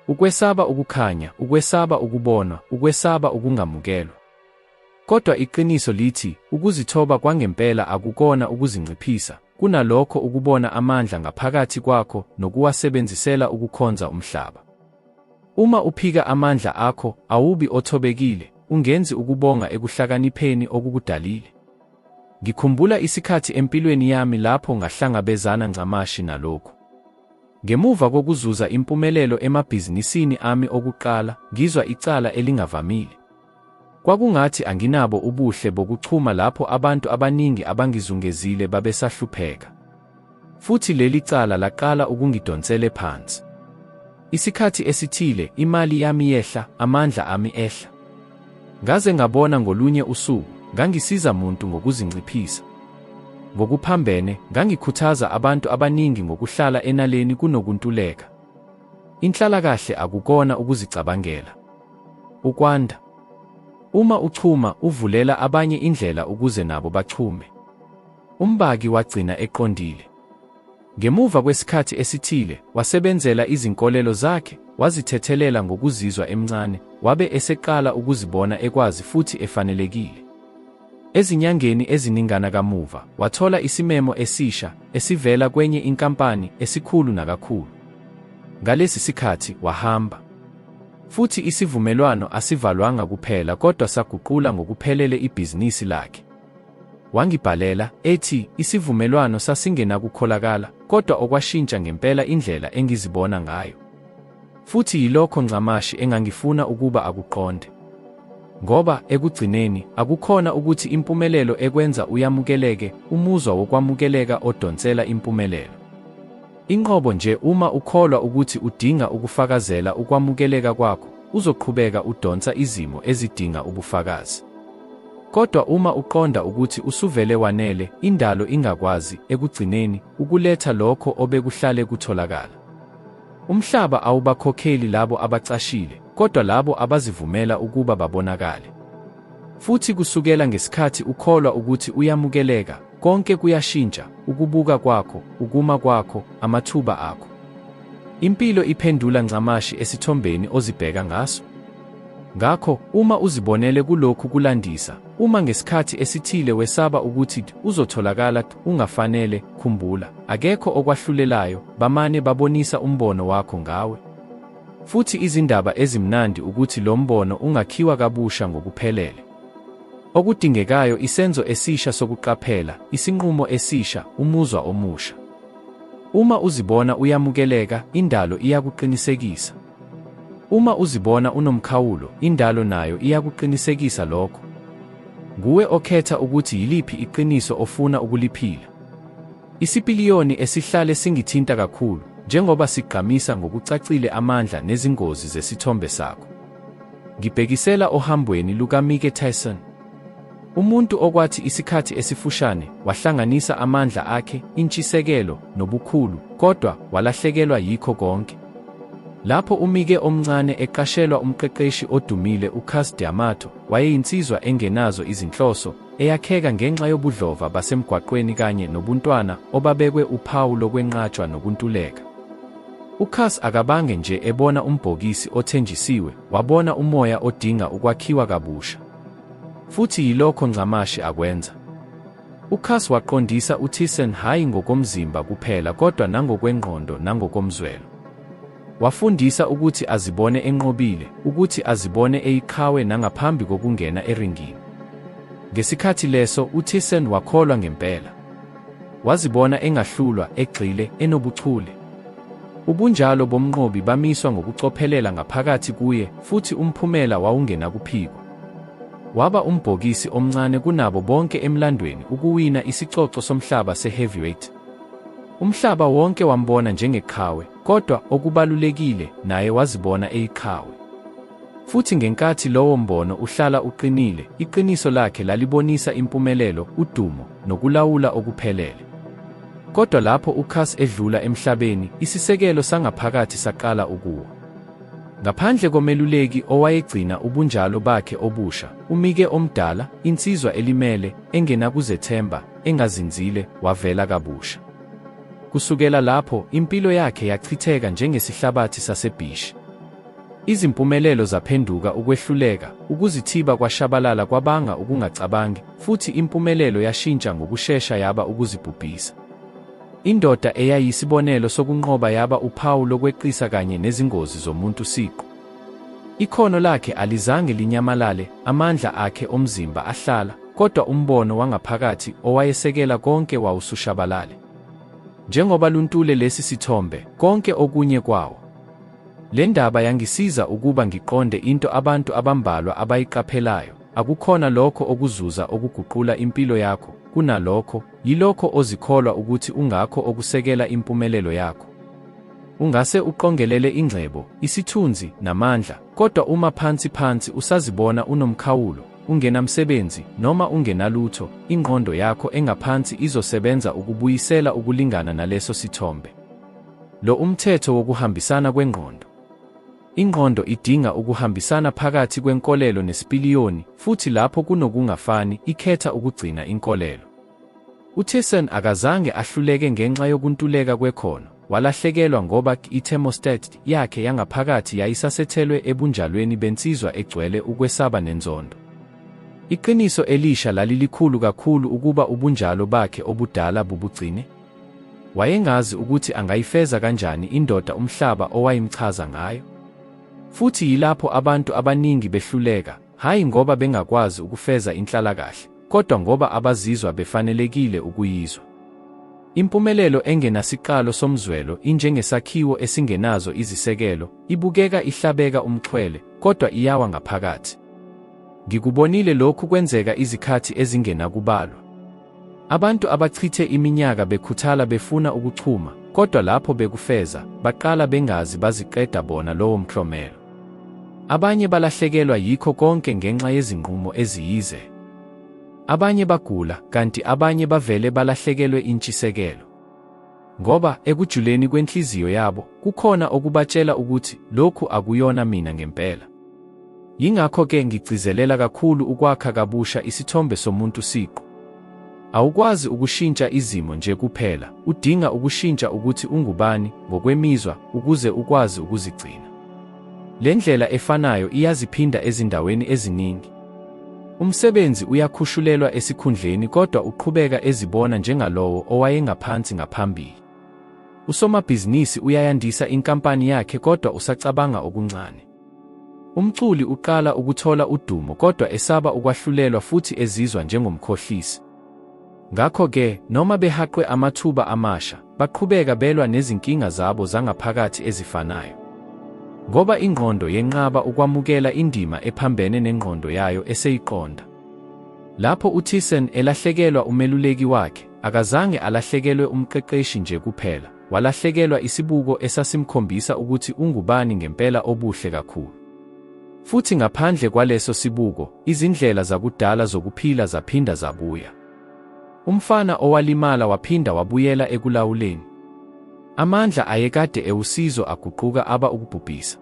Ukwesaba ukukhanya, ukwesaba ukubonwa, ukwesaba ukungamukelwa. Kodwa iqiniso lithi, ukuzithoba kwangempela akukona ukuzinciphisa, kunalokho ukubona amandla ngaphakathi kwakho nokuwasebenzisela ukukhonza umhlaba. Uma uphika amandla akho, awubi othobekile, ungenzi ukubonga ekuhlakanipheni okukudalile. Ngikhumbula isikhathi empilweni yami lapho ngahlangabezana ncamashi nalokhu. Ngemuva kokuzuza impumelelo emabhizinisini ami okuqala, ngizwa icala elingavamile. Kwakungathi anginabo ubuhle bokuchuma lapho abantu abaningi abangizungezile babesahlupheka. Futhi leli cala laqala ukungidonsele phansi. Isikhathi esithile, imali yami yehla, amandla ami ehla. Ngaze ngabona ngolunye usuku, ngangisiza muntu ngokuzinciphisa. Ngokuphambene, ngangikhuthaza abantu abaningi ngokuhlala enaleni kunokuntuleka. Inhlalakahle akukona ukuzicabangela. Ukwanda. Uma uchuma, uvulela abanye indlela ukuze nabo bachume. Umbaki wagcina eqondile. Ngemuva kwesikhathi esithile, wasebenzela izinkolelo zakhe, wazithethelela ngokuzizwa emncane, wabe eseqala ukuzibona ekwazi futhi efanelekile. Ezinyangeni eziningana kamuva, wathola isimemo esisha, esivela kwenye inkampani, esikhulu nakakhulu. Ngalesi sikhathi, wahamba. Futhi isivumelwano asivalwanga kuphela kodwa saguqula ngokuphelele ibhizinisi lakhe. Wangibhalela, ethi, Isivumelwano sasingenakukholakala, kodwa okwashintsha ngempela indlela engizibona ngayo. Futhi yilokho ncamashi engangifuna ukuba akuqonde. Ngoba, ekugcineni, akukhona ukuthi impumelelo ekwenza uyamukeleke, umuzwa wokwamukeleka odonsela impumelelo. Inqobo nje uma ukholwa ukuthi udinga ukufakazela ukwamukeleka kwakho, uzoqhubeka udonsa izimo ezidinga ubufakazi. Kodwa uma uqonda ukuthi usuvele wanele, indalo ingakwazi, ekugcineni, ukuletha lokho obekuhlale kutholakala. Umhlaba awubakhokheli labo abacashile, kodwa labo abazivumela ukuba babonakale. Futhi kusukela ngesikhathi ukholwa ukuthi uyamukeleka, konke kuyashintsha, ukubuka kwakho, ukuma kwakho, amathuba akho. Impilo iphendula ncamashi esithombeni ozibheka ngaso. Ngakho, uma uzibonele kulokhu kulandisa, uma ngesikhathi esithile wesaba ukuthi uzotholakala ungafanele, khumbula, akekho okwahlulelayo, bamane babonisa umbono wakho ngawe. Futhi izindaba ezimnandi ukuthi lo mbono ungakhiwa kabusha ngokuphelele. Okudingekayo isenzo esisha sokuqaphela, isinqumo esisha, umuzwa omusha. Uma uzibona uyamukeleka, indalo iyakuqinisekisa. Uma uzibona unomkhawulo, indalo nayo iyakuqinisekisa lokho. Nguwe okhetha ukuthi yiliphi iqiniso ofuna ukuliphila. Isipiliyoni esihlale singithinta kakhulu, njengoba sigqamisa ngokucacile amandla nezingozi zesithombe sakho. Ngibhekisela ohambweni lukaMike Tyson. Umuntu okwathi isikhathi esifushane, wahlanganisa amandla akhe, intshisekelo, nobukhulu, kodwa walahlekelwa yikho konke. Lapho uMike omncane eqashelwa umqeqeshi odumile uCus D'Amato, wayeyinsizwa engenazo izinhloso, eyakheka ngenxa yobudlova basemgwaqweni kanye nobuntwana obabekwe uphawu lokwenqatshwa nokuntuleka. UCus akabange nje ebona umbhokisi othenjisiwe, wabona umoya odinga ukwakhiwa kabusha. Futhi yilokho ncamashi akwenza. UCus waqondisa uTyson hhayi ngokomzimba kuphela kodwa nangokwengqondo nangokomzwelo. Wafundisa ukuthi azibone enqobile, ukuthi azibone eyiqhawe nangaphambi kokungena eringini. Ngesikhathi leso, uTyson wakholwa ngempela. Wazibona engahlulwa, egxile, enobuchule. Ubunjalo bomnqobi bamiswa ngokucophelela ngaphakathi kuye, futhi umphumela wawungenakuphikwa. Waba umbhokisi omncane kunabo bonke emlandweni ukuwina isicoco somhlaba se-heavyweight. Umhlaba wonke wambona njengeqhawe, kodwa okubalulekile, naye wazibona eyiqhawe. Futhi ngenkathi lowo mbono uhlala uqinile, iqiniso lakhe lalibonisa impumelelo, udumo, nokulawula okuphelele. Kodwa lapho uCus edlula emhlabeni, isisekelo sangaphakathi saqala ukuwa. Ngaphandle komeluleki owayegcina ubunjalo bakhe obusha, uMike omdala, insizwa elimele, engenakuzethemba, engazinzile, wavela kabusha. Kusukela lapho, impilo yakhe yachitheka njengesihlabathi sasebhishi. Izimpumelelo zaphenduka ukwehluleka, ukuzithiba kwashabalala kwabanga ukungacabangi, futhi impumelelo yashintsha ngokushesha yaba ukuzibhubhisa. Indoda eyayisibonelo sokunqoba yaba uphawu lokweqisa kanye nezingozi zomuntu siqu. Ikhono lakhe alizange linyamalale, amandla akhe omzimba ahlala, kodwa umbono wangaphakathi owayesekela konke wawusushabalale. Njengoba luntule lesi sithombe, konke okunye kwawo. Le ndaba yangisiza ukuba ngiqonde into abantu abambalwa abayiqaphelayo, akukhona lokho okuzuza okuguqula impilo yakho, kunalokho, yilokho ozikholwa ukuthi ungakho okusekela impumelelo yakho. Ungase uqongelele ingcebo, isithunzi, namandla, kodwa uma phansi phansi usazibona unomkhawulo, ungenamsebenzi, noma ungenalutho, ingqondo yakho engaphansi izosebenza ukubuyisela ukulingana naleso sithombe. Lo umthetho wokuhambisana kwengqondo. Ingqondo idinga ukuhambisana phakathi kwenkolelo nesipiliyoni, futhi lapho kunokungafani, ikhetha ukugcina inkolelo. UTyson akazange ahluleke ngenxa yokuntuleka kwekhono, walahlekelwa ngoba i-thermostat yakhe yangaphakathi yayisasethelwe ebunjalweni bensizwa egcwele ukwesaba nenzondo. Iqiniso elisha lalilikhulu kakhulu ukuba ubunjalo bakhe obudala bubugcine. Wayengazi ukuthi angayifeza kanjani indoda umhlaba owayimchaza ngayo. Futhi yilapho abantu abaningi behluleka, hhayi ngoba bengakwazi ukufeza inhlalakahle, kodwa ngoba abazizwa befanelekile ukuyizwa. Impumelelo engenasiqalo somzwelo injengesakhiwo esingenazo izisekelo, ibukeka ihlabeka umxhwele, kodwa iyawa ngaphakathi. Ngikubonile lokhu kwenzeka izikhathi ezingenakubalwa. Abantu abachithe iminyaka bekhuthala befuna ukuchuma, kodwa lapho bekufeza, baqala bengazi baziqeda bona lowo mklomelo. Abanye balahlekelwa yikho konke ngenxa yezinqumo eziyize. Abanye bagula, kanti abanye bavele balahlekelwe intshisekelo. Ngoba, ekujuleni kwenhliziyo yabo, kukhona okubatshela ukuthi, lokhu akuyona mina ngempela. Yingakho-ke ngigcizelela kakhulu ukwakha kabusha isithombe somuntu siqu. Awukwazi ukushintsha izimo nje kuphela, udinga ukushintsha ukuthi ungubani, ngokwemizwa, ukuze ukwazi ukuzigcina. Le ndlela efanayo iyaziphinda ezindaweni eziningi. Umsebenzi uyakhushulelwa esikhundleni kodwa uqhubeka ezibona njengalowo owayengaphansi ngaphambili. Usomabhizinisi uyayandisa inkampani yakhe kodwa usacabanga okuncane. Umculi uqala ukuthola udumo kodwa esaba ukwahlulelwa futhi ezizwa njengomkhohlisi. Ngakho-ke, noma behaqwe amathuba amasha, baqhubeka belwa nezinkinga zabo zangaphakathi ezifanayo. Ngoba ingqondo yenqaba ukwamukela indima ephambene nengqondo yayo eseyiqonda. Lapho uTyson elahlekelwa umeluleki wakhe, akazange alahlekelwe umqeqeshi nje kuphela, walahlekelwa isibuko esasimkhombisa ukuthi ungubani ngempela obuhle kakhulu. Futhi ngaphandle kwaleso sibuko, izindlela zakudala zokuphila zaphinda zabuya. Umfana owalimala waphinda wabuyela ekulawuleni. Amandla ayekade ewusizo aguquka aba ukubhubhisa.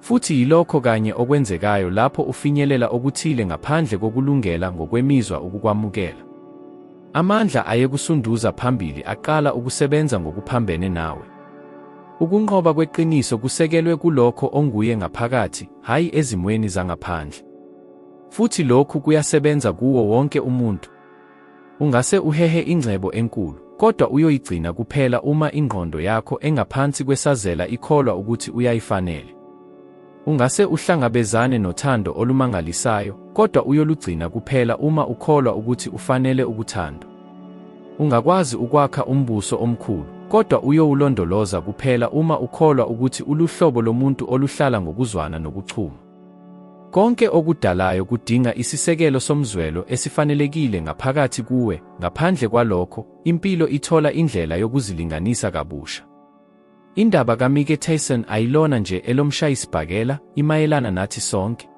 Futhi yilokho kanye okwenzekayo lapho ufinyelela okuthile ngaphandle kokulungela ngokwemizwa ukukwamukela. Amandla ayekusunduza phambili aqala ukusebenza ngokuphambene nawe. Ukunqoba kweqiniso kusekelwe kulokho onguye ngaphakathi, hhayi ezimweni zangaphandle. Futhi lokhu kuyasebenza kuwo wonke umuntu. Ungase uhehe ingcebo enkulu, kodwa uyoyigcina kuphela uma ingqondo yakho engaphansi kwesazela ikholwa ukuthi uyayifanele. Ungase uhlangabezane nothando olumangalisayo, kodwa uyolugcina kuphela uma ukholwa ukuthi ufanele ukuthandwa. Ungakwazi ukwakha umbuso omkhulu, kodwa uyowulondoloza kuphela uma ukholwa ukuthi uluhlobo lomuntu oluhlala ngokuzwana nokuchuma. Konke okudalayo kudinga isisekelo somzwelo esifanelekile ngaphakathi kuwe, ngaphandle kwalokho, impilo ithola indlela yokuzilinganisa kabusha. Indaba kaMike Tyson ayilona nje elomshayisibhakela, imayelana nathi sonke.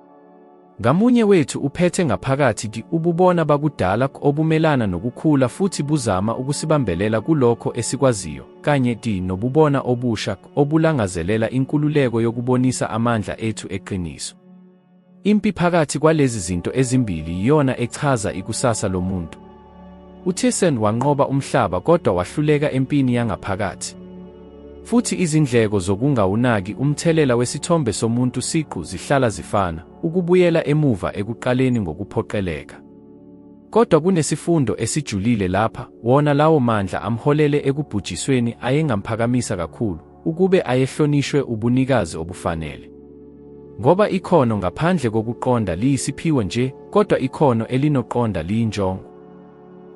Ngamunye wethu uphethe ngaphakathi ki ububona bakudala obumelana nokukhula futhi buzama ukusibambelela kulokho esikwaziyo, kanye di nobubona obusha obulangazelela inkululeko yokubonisa amandla ethu eqiniso. Impi phakathi kwalezi zinto ezimbili yiyona echaza ikusasa lomuntu. UTyson wanqoba umhlaba kodwa wahluleka empini yangaphakathi. Futhi izindleko zokungawunaki umthelela wesithombe somuntu siqu zihlala zifana, ukubuyela emuva ekuqaleni ngokuphoqeleka. Kodwa kunesifundo esijulile lapha, wona lawo mandla amholele ekubhujisweni ayengamphakamisa kakhulu, ukube ayehlonishwe ubunikazi obufanele. Ngoba ikhono ngaphandle kokuqonda liyisiphiwo nje, kodwa ikhono elinoqonda liyinjongo.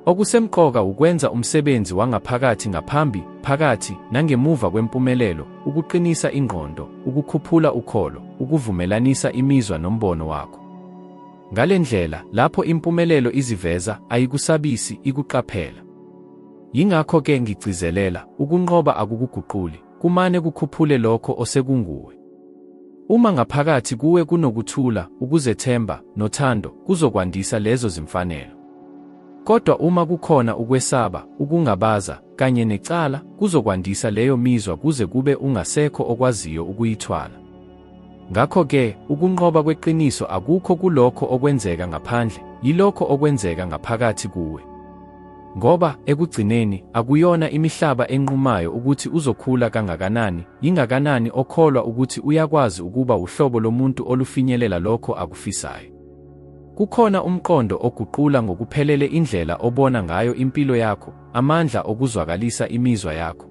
Okusemqoka wukwenza umsebenzi wangaphakathi ngaphambi, phakathi, nangemuva kwempumelelo, ukuqinisa ingqondo, ukukhuphula ukholo, ukuvumelanisa imizwa nombono wakho. Ngale ndlela, lapho impumelelo iziveza, ayikusabisi, ikuqaphela. Yingakho-ke ngigcizelela, ukunqoba akukuguquli, kumane kukhuphule lokho osekunguwe. Uma ngaphakathi kuwe kunokuthula, ukuzethemba, nothando, kuzokwandisa lezo zimfanelo. Kodwa uma kukhona ukwesaba, ukungabaza, kanye necala, kuzokwandisa leyo mizwa kuze kube ungasekho okwaziyo ukuyithwala. Ngakho-ke, ukunqoba kweqiniso akukho kulokho okwenzeka ngaphandle, yilokho okwenzeka ngaphakathi kuwe. Ngoba, ekugcineni, akuyona imihlaba enqumayo ukuthi uzokhula kangakanani, yingakanani okholwa ukuthi uyakwazi ukuba wuhlobo lomuntu olufinyelela lokho akufisayo. Kukhona umqondo oguqula ngokuphelele indlela obona ngayo impilo yakho, amandla okuzwakalisa imizwa yakho.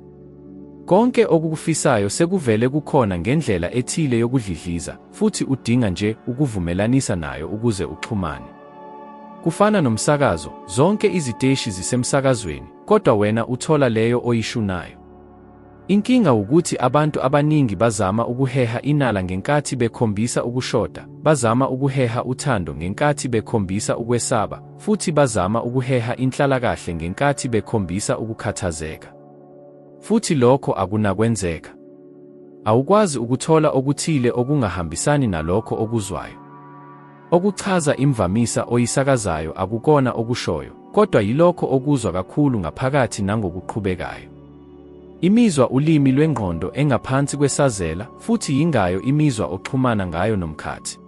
Konke okukufisayo sekuvele kukhona ngendlela ethile yokudlidliza, futhi udinga nje ukuvumelanisa nayo ukuze uxhumane. Kufana nomsakazo, zonke iziteshi zisemsakazweni, kodwa wena uthola leyo oyishunayo. Inkinga wukuthi abantu abaningi bazama ukuheha inala ngenkathi bekhombisa ukushoda, bazama ukuheha uthando ngenkathi bekhombisa ukwesaba, futhi bazama ukuheha inhlalakahle ngenkathi bekhombisa ukukhathazeka. Futhi lokho akunakwenzeka. Awukwazi ukuthola okuthile okungahambisani nalokho okuzwayo. Okuchaza imvamisa oyisakazayo akukona okushoyo, kodwa yilokho okuzwa kakhulu ngaphakathi nangokuqhubekayo. Imizwa ulimi lwengqondo engaphansi kwesazela futhi yingayo imizwa oxhumana ngayo nomkhathi.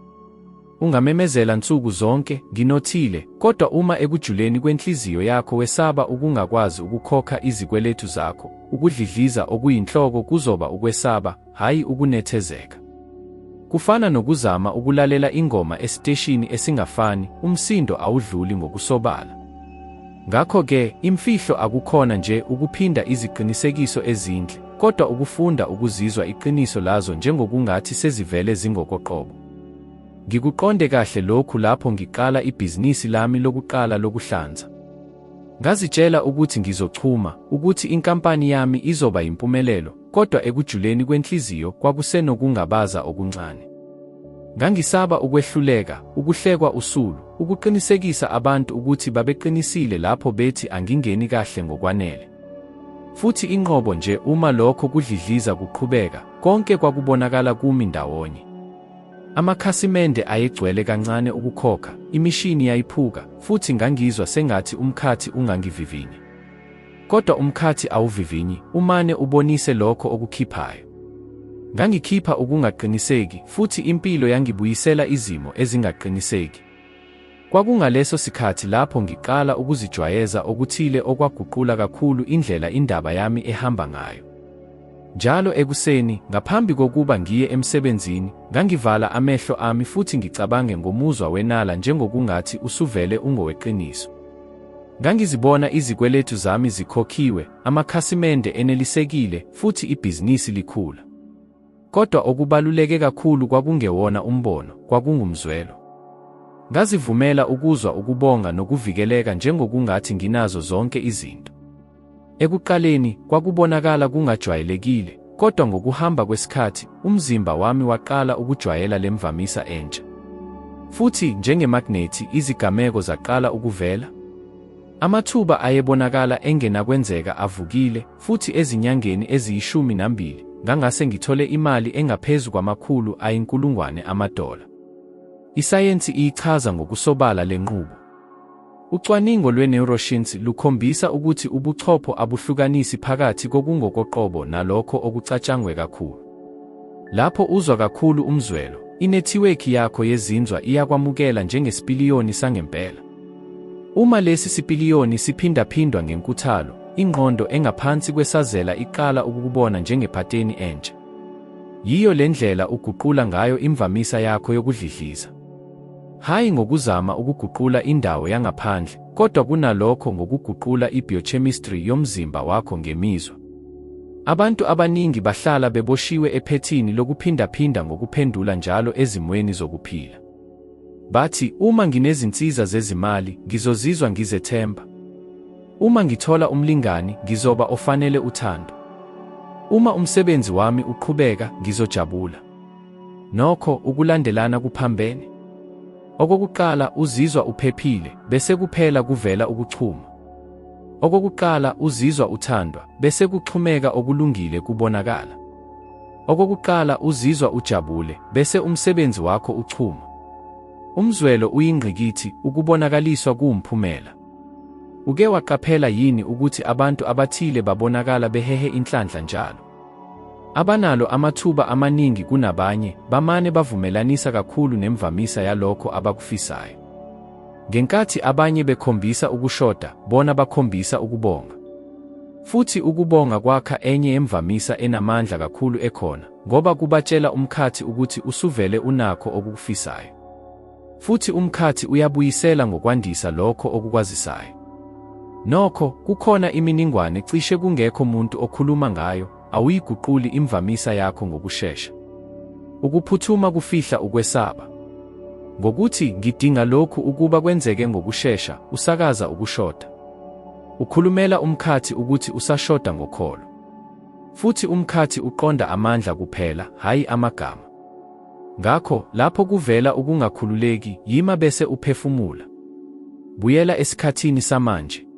Ungamemezela nsuku zonke, Nginothile, kodwa uma ekujuleni kwenhliziyo yakho wesaba ukungakwazi ukukhokha izikweletu zakho, ukudlidliza okuyinhloko kuzoba ukwesaba, hhayi ukunethezeka. Kufana nokuzama ukulalela ingoma esiteshini esingafani, umsindo awudluli ngokusobala. Ngakho-ke, imfihlo akukhona nje ukuphinda iziqinisekiso ezinhle, kodwa ukufunda ukuzizwa iqiniso lazo njengokungathi sezivele zingokoqobo. Ngikuqonde kahle lokhu lapho ngiqala ibhizinisi lami lokuqala lokuhlanza. Ngazitshela ukuthi ngizochuma, ukuthi inkampani yami izoba yimpumelelo, kodwa ekujuleni kwenhliziyo kwakusenokungabaza okuncane. Ngangisaba ukwehluleka, ukuhlekwa usulu, ukuqinisekisa abantu ukuthi babeqinisile lapho bethi angingeni kahle ngokwanele. Futhi inqobo nje uma lokho kudlidliza kuqhubeka, konke kwakubonakala kumi ndawonye. Amakhasimende ayegcwele kancane ukukhokha, imishini yayiphuka, futhi ngangizwa sengathi umkhathi ungangivivinya. Kodwa umkhathi awuvivinyi, umane ubonise lokho okukhiphayo. Ngangikhipha ukungaqiniseki, futhi impilo yangibuyisela izimo ezingaqiniseki. Kwakungaleso sikhathi lapho ngiqala ukuzijwayeza okuthile okwaguqula kakhulu indlela indaba yami ehamba ngayo. Njalo ekuseni, ngaphambi kokuba ngiye emsebenzini, ngangivala amehlo ami futhi ngicabange ngomuzwa wenala njengokungathi usuvele ungoweqiniso. Ngangizibona izikweletu zami zikhokhiwe, amakhasimende enelisekile, futhi ibhizinisi likhula. Kodwa okubaluleke kakhulu kwakungewona umbono, kwakungumzwelo. Ngazivumela ukuzwa ukubonga nokuvikeleka njengokungathi nginazo zonke izinto. Ekuqaleni, kwakubonakala kungajwayelekile, kodwa ngokuhamba kwesikhathi, umzimba wami waqala ukujwayela le mvamisa entsha. Futhi, njengemagnethi, izigameko zaqala ukuvela. Amathuba ayebonakala engenakwenzeka avukile, futhi ezinyangeni eziyishumi nambili, ngangase ngithole imali engaphezu kwama-100,000 amadola. Isayensi iyichaza ngokusobala le nqubo. Ucwaningo lwe-neuroscience lukhombisa ukuthi ubuchopho abuhlukanisi phakathi kokungokoqobo nalokho okucatshangwe kakhulu. Lapho uzwa kakhulu umzwelo, inethiwekhi yakho yezinzwa iyakwamukela njengesipiliyoni sangempela. Uma lesi sipiliyoni siphindaphindwa ngenkuthalo, ingqondo engaphansi kwesazela iqala ukukubona njengepateni entsha. Yiyo le ndlela uguqula ngayo imvamisa yakho yokudlidliza. Hhayi ngokuzama ukuguqula indawo yangaphandle, kodwa kunalokho ngokuguqula i-biochemistry yomzimba wakho ngemizwa. Abantu abaningi bahlala beboshiwe ephethini lokuphindaphinda ngokuphendula njalo ezimweni zokuphila. Bathi, uma nginezinsiza zezimali, ngizozizwa ngizethemba. Uma ngithola umlingani, ngizoba ofanele uthando. Uma umsebenzi wami uqhubeka, ngizojabula. Nokho, ukulandelana kuphambene. Okokuqala, uzizwa uphephile, bese kuphela kuvela ukuchuma. Okokuqala, uzizwa uthandwa, bese kuxhumeka okulungile kubonakala. Okokuqala, uzizwa ujabule, bese umsebenzi wakho uchuma. Umzwelo uyingqikithi, ukubonakaliswa kuwumphumela. Uke waqaphela yini ukuthi abantu abathile babonakala behehe inhlanhla njalo? Abanalo amathuba amaningi kunabanye, bamane bavumelanisa kakhulu nemvamisa yalokho abakufisayo. Ngenkathi abanye bekhombisa ukushoda, bona bakhombisa ukubonga. Futhi ukubonga kwakha enye yemvamisa enamandla kakhulu ekhona, ngoba kubatshela umkhathi ukuthi usuvele unakho okukufisayo. Futhi umkhathi uyabuyisela ngokwandisa lokho okukwazisayo. Nokho, kukhona iminingwane cishe kungekho muntu okhuluma ngayo, awuyiguquli imvamisa yakho ngokushesha. Ukuphuthuma kufihla ukwesaba. Ngokuthi, ngidinga lokhu ukuba kwenzeke ngokushesha, usakaza ukushoda. Ukhulumela umkhathi ukuthi usashoda ngokholo. Futhi umkhathi uqonda amandla kuphela, hhayi amagama. Ngakho, lapho kuvela ukungakhululeki, yima bese uphefumula. Buyela esikhathini samanje.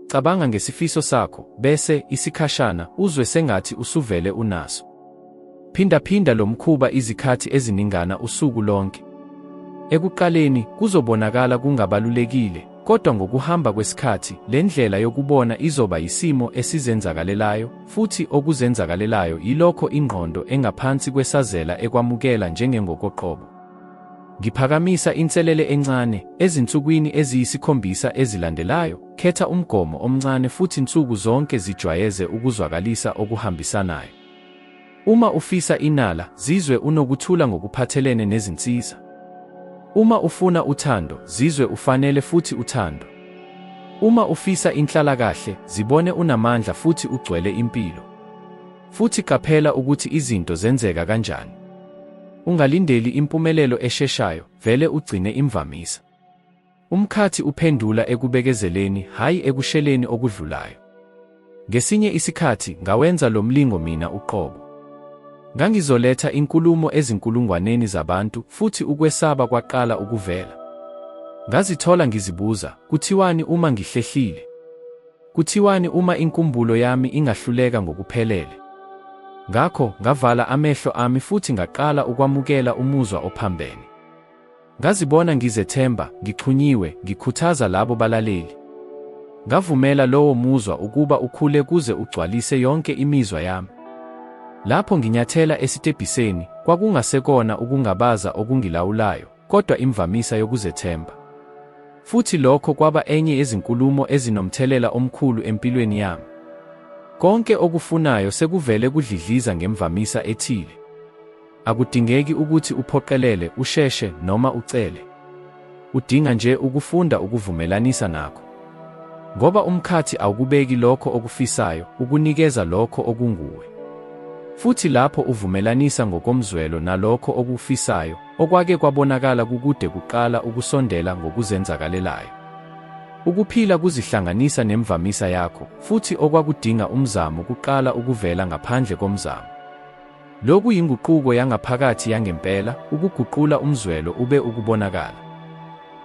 Cabanga ngesifiso sakho, bese, isikhashana, uzwe sengathi usuvele unaso. Phindaphinda lo mkhuba izikhathi eziningana usuku lonke. Ekuqaleni, kuzobonakala kungabalulekile, kodwa ngokuhamba kwesikhathi, le ndlela yokubona izoba yisimo esizenzakalelayo, futhi okuzenzakalelayo yilokho ingqondo engaphansi kwesazela ekwamukela njengengokoqobo. Ngiphakamisa inselele encane, ezinsukwini eziyisikhombisa ezilandelayo, khetha umgomo omncane futhi nsuku zonke zijwayeze ukuzwakalisa okuhambisanayo. Uma ufisa inala, zizwe unokuthula ngokuphathelene nezinsiza. Uma ufuna uthando, zizwe ufanele futhi uthandwa. Uma ufisa inhlalakahle, zibone unamandla futhi ugcwele impilo. Futhi qaphela ukuthi izinto zenzeka kanjani. Ungalindeli impumelelo esheshayo, vele ugcine imvamisa. Umkhathi uphendula ekubekezeleni, hhayi ekusheleni okudlulayo. Ngesinye isikhathi ngawenza lo mlingo mina uqobo. Ngangizoletha inkulumo ezinkulungwaneni zabantu futhi ukwesaba kwaqala ukuvela. Ngazithola ngizibuza, kuthiwani uma ngihlehlile? Kuthiwani uma inkumbulo yami ingahluleka ngokuphelele? Ngakho, ngavala amehlo ami futhi ngaqala ukwamukela umuzwa ophambene. Ngazibona ngizethemba, ngixhunyiwe, ngikhuthaza labo balaleli. Ngavumela lowo muzwa ukuba ukhule kuze ugcwalise yonke imizwa yami. Lapho nginyathela esitebhiseni, kwakungasekona ukungabaza okungilawulayo, kodwa imvamisa yokuzethemba. Futhi lokho kwaba enye yezinkulumo ezinomthelela omkhulu empilweni yami. Konke okufunayo sekuvele kudlidliza ngemvamisa ethile. Akudingeki ukuthi uphoqelele, usheshe, noma ucele. Udinga nje ukufunda ukuvumelanisa nakho. Ngoba umkhathi awukubeki lokho okufisayo, ukunikeza lokho okunguwe. Futhi lapho uvumelanisa ngokomzwelo nalokho okufisayo, okwake kwabonakala kukude kuqala ukusondela ngokuzenzakalelayo. Ukuphila kuzihlanganisa nemvamisa yakho, futhi okwakudinga umzamo kuqala ukuvela ngaphandle komzamo. Lokhu yinguquko yangaphakathi yangempela, ukuguqula umzwelo ube ukubonakala.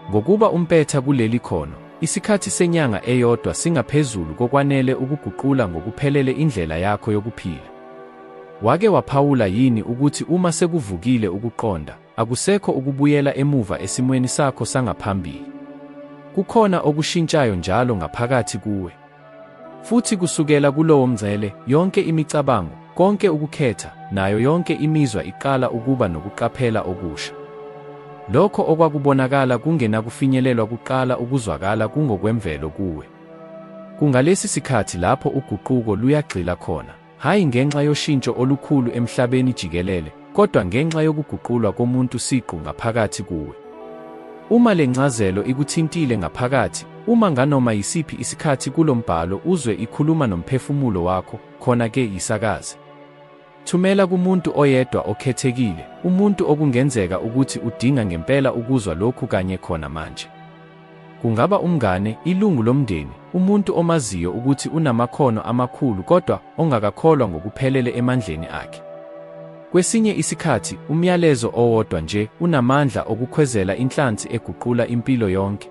Ngokuba umpetha kuleli khono, isikhathi senyanga eyodwa singaphezulu kokwanele ukuguqula ngokuphelele indlela yakho yokuphila. Wake waphawula yini ukuthi uma sekuvukile ukuqonda, akusekho ukubuyela emuva esimweni sakho sangaphambili? Kukhona okushintshayo njalo ngaphakathi kuwe. Futhi kusukela kulowo mngcele, yonke imicabango, konke ukukhetha, nayo yonke imizwa iqala ukuba nokuqaphela okusha. Lokho okwakubonakala kungenakufinyelelwa kuqala ukuzwakala kungokwemvelo kuwe. Kungalesi sikhathi lapho uguquko luyagxila khona, hhayi ngenxa yoshintsho olukhulu emhlabeni jikelele, kodwa ngenxa yokuguqulwa komuntu siqu ngaphakathi kuwe. Uma le ncazelo ikuthintile ngaphakathi, uma nganoma yisiphi isikhathi kulo mbhalo uzwe ikhuluma nomphefumulo wakho, khona-ke yisakaze. Thumela kumuntu oyedwa okhethekile, umuntu okungenzeka ukuthi udinga ngempela ukuzwa lokhu kanye khona manje. Kungaba umngane, ilungu lomndeni, umuntu omaziyo ukuthi unamakhono amakhulu kodwa ongakakholwa ngokuphelele emandleni akhe. Kwesinye isikhathi, umyalezo owodwa nje unamandla okukhwezela inhlansi eguqula impilo yonke.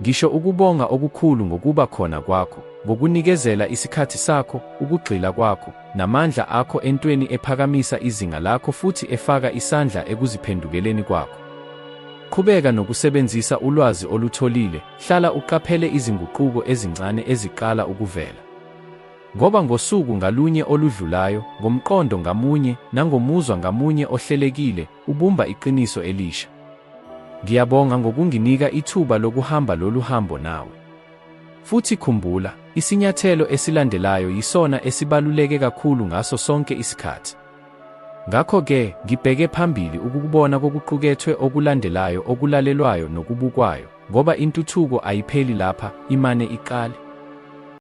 Ngisho ukubonga okukhulu ngokuba khona kwakho, ngokunikezela isikhathi sakho, ukugxila kwakho, namandla akho entweni ephakamisa izinga lakho futhi efaka isandla ekuziphendukeleni kwakho. Qhubeka nokusebenzisa ulwazi olutholile, hlala uqaphele izinguquko ezincane eziqala ukuvela. Ngoba ngosuku ngalunye oludlulayo, ngomqondo ngamunye, nangomuzwa ngamunye ohlelekile, ubumba iqiniso elisha. Ngiyabonga ngokunginika ithuba lokuhamba lolu hambo nawe. Futhi khumbula, isinyathelo esilandelayo yisona esibaluleke kakhulu ngaso sonke isikhathi. Ngakho-ke, ngibheke phambili ukukubona kokuqukethwe okulandelayo okulalelwayo nokubukwayo, ngoba intuthuko ayipheli lapha, imane iqale.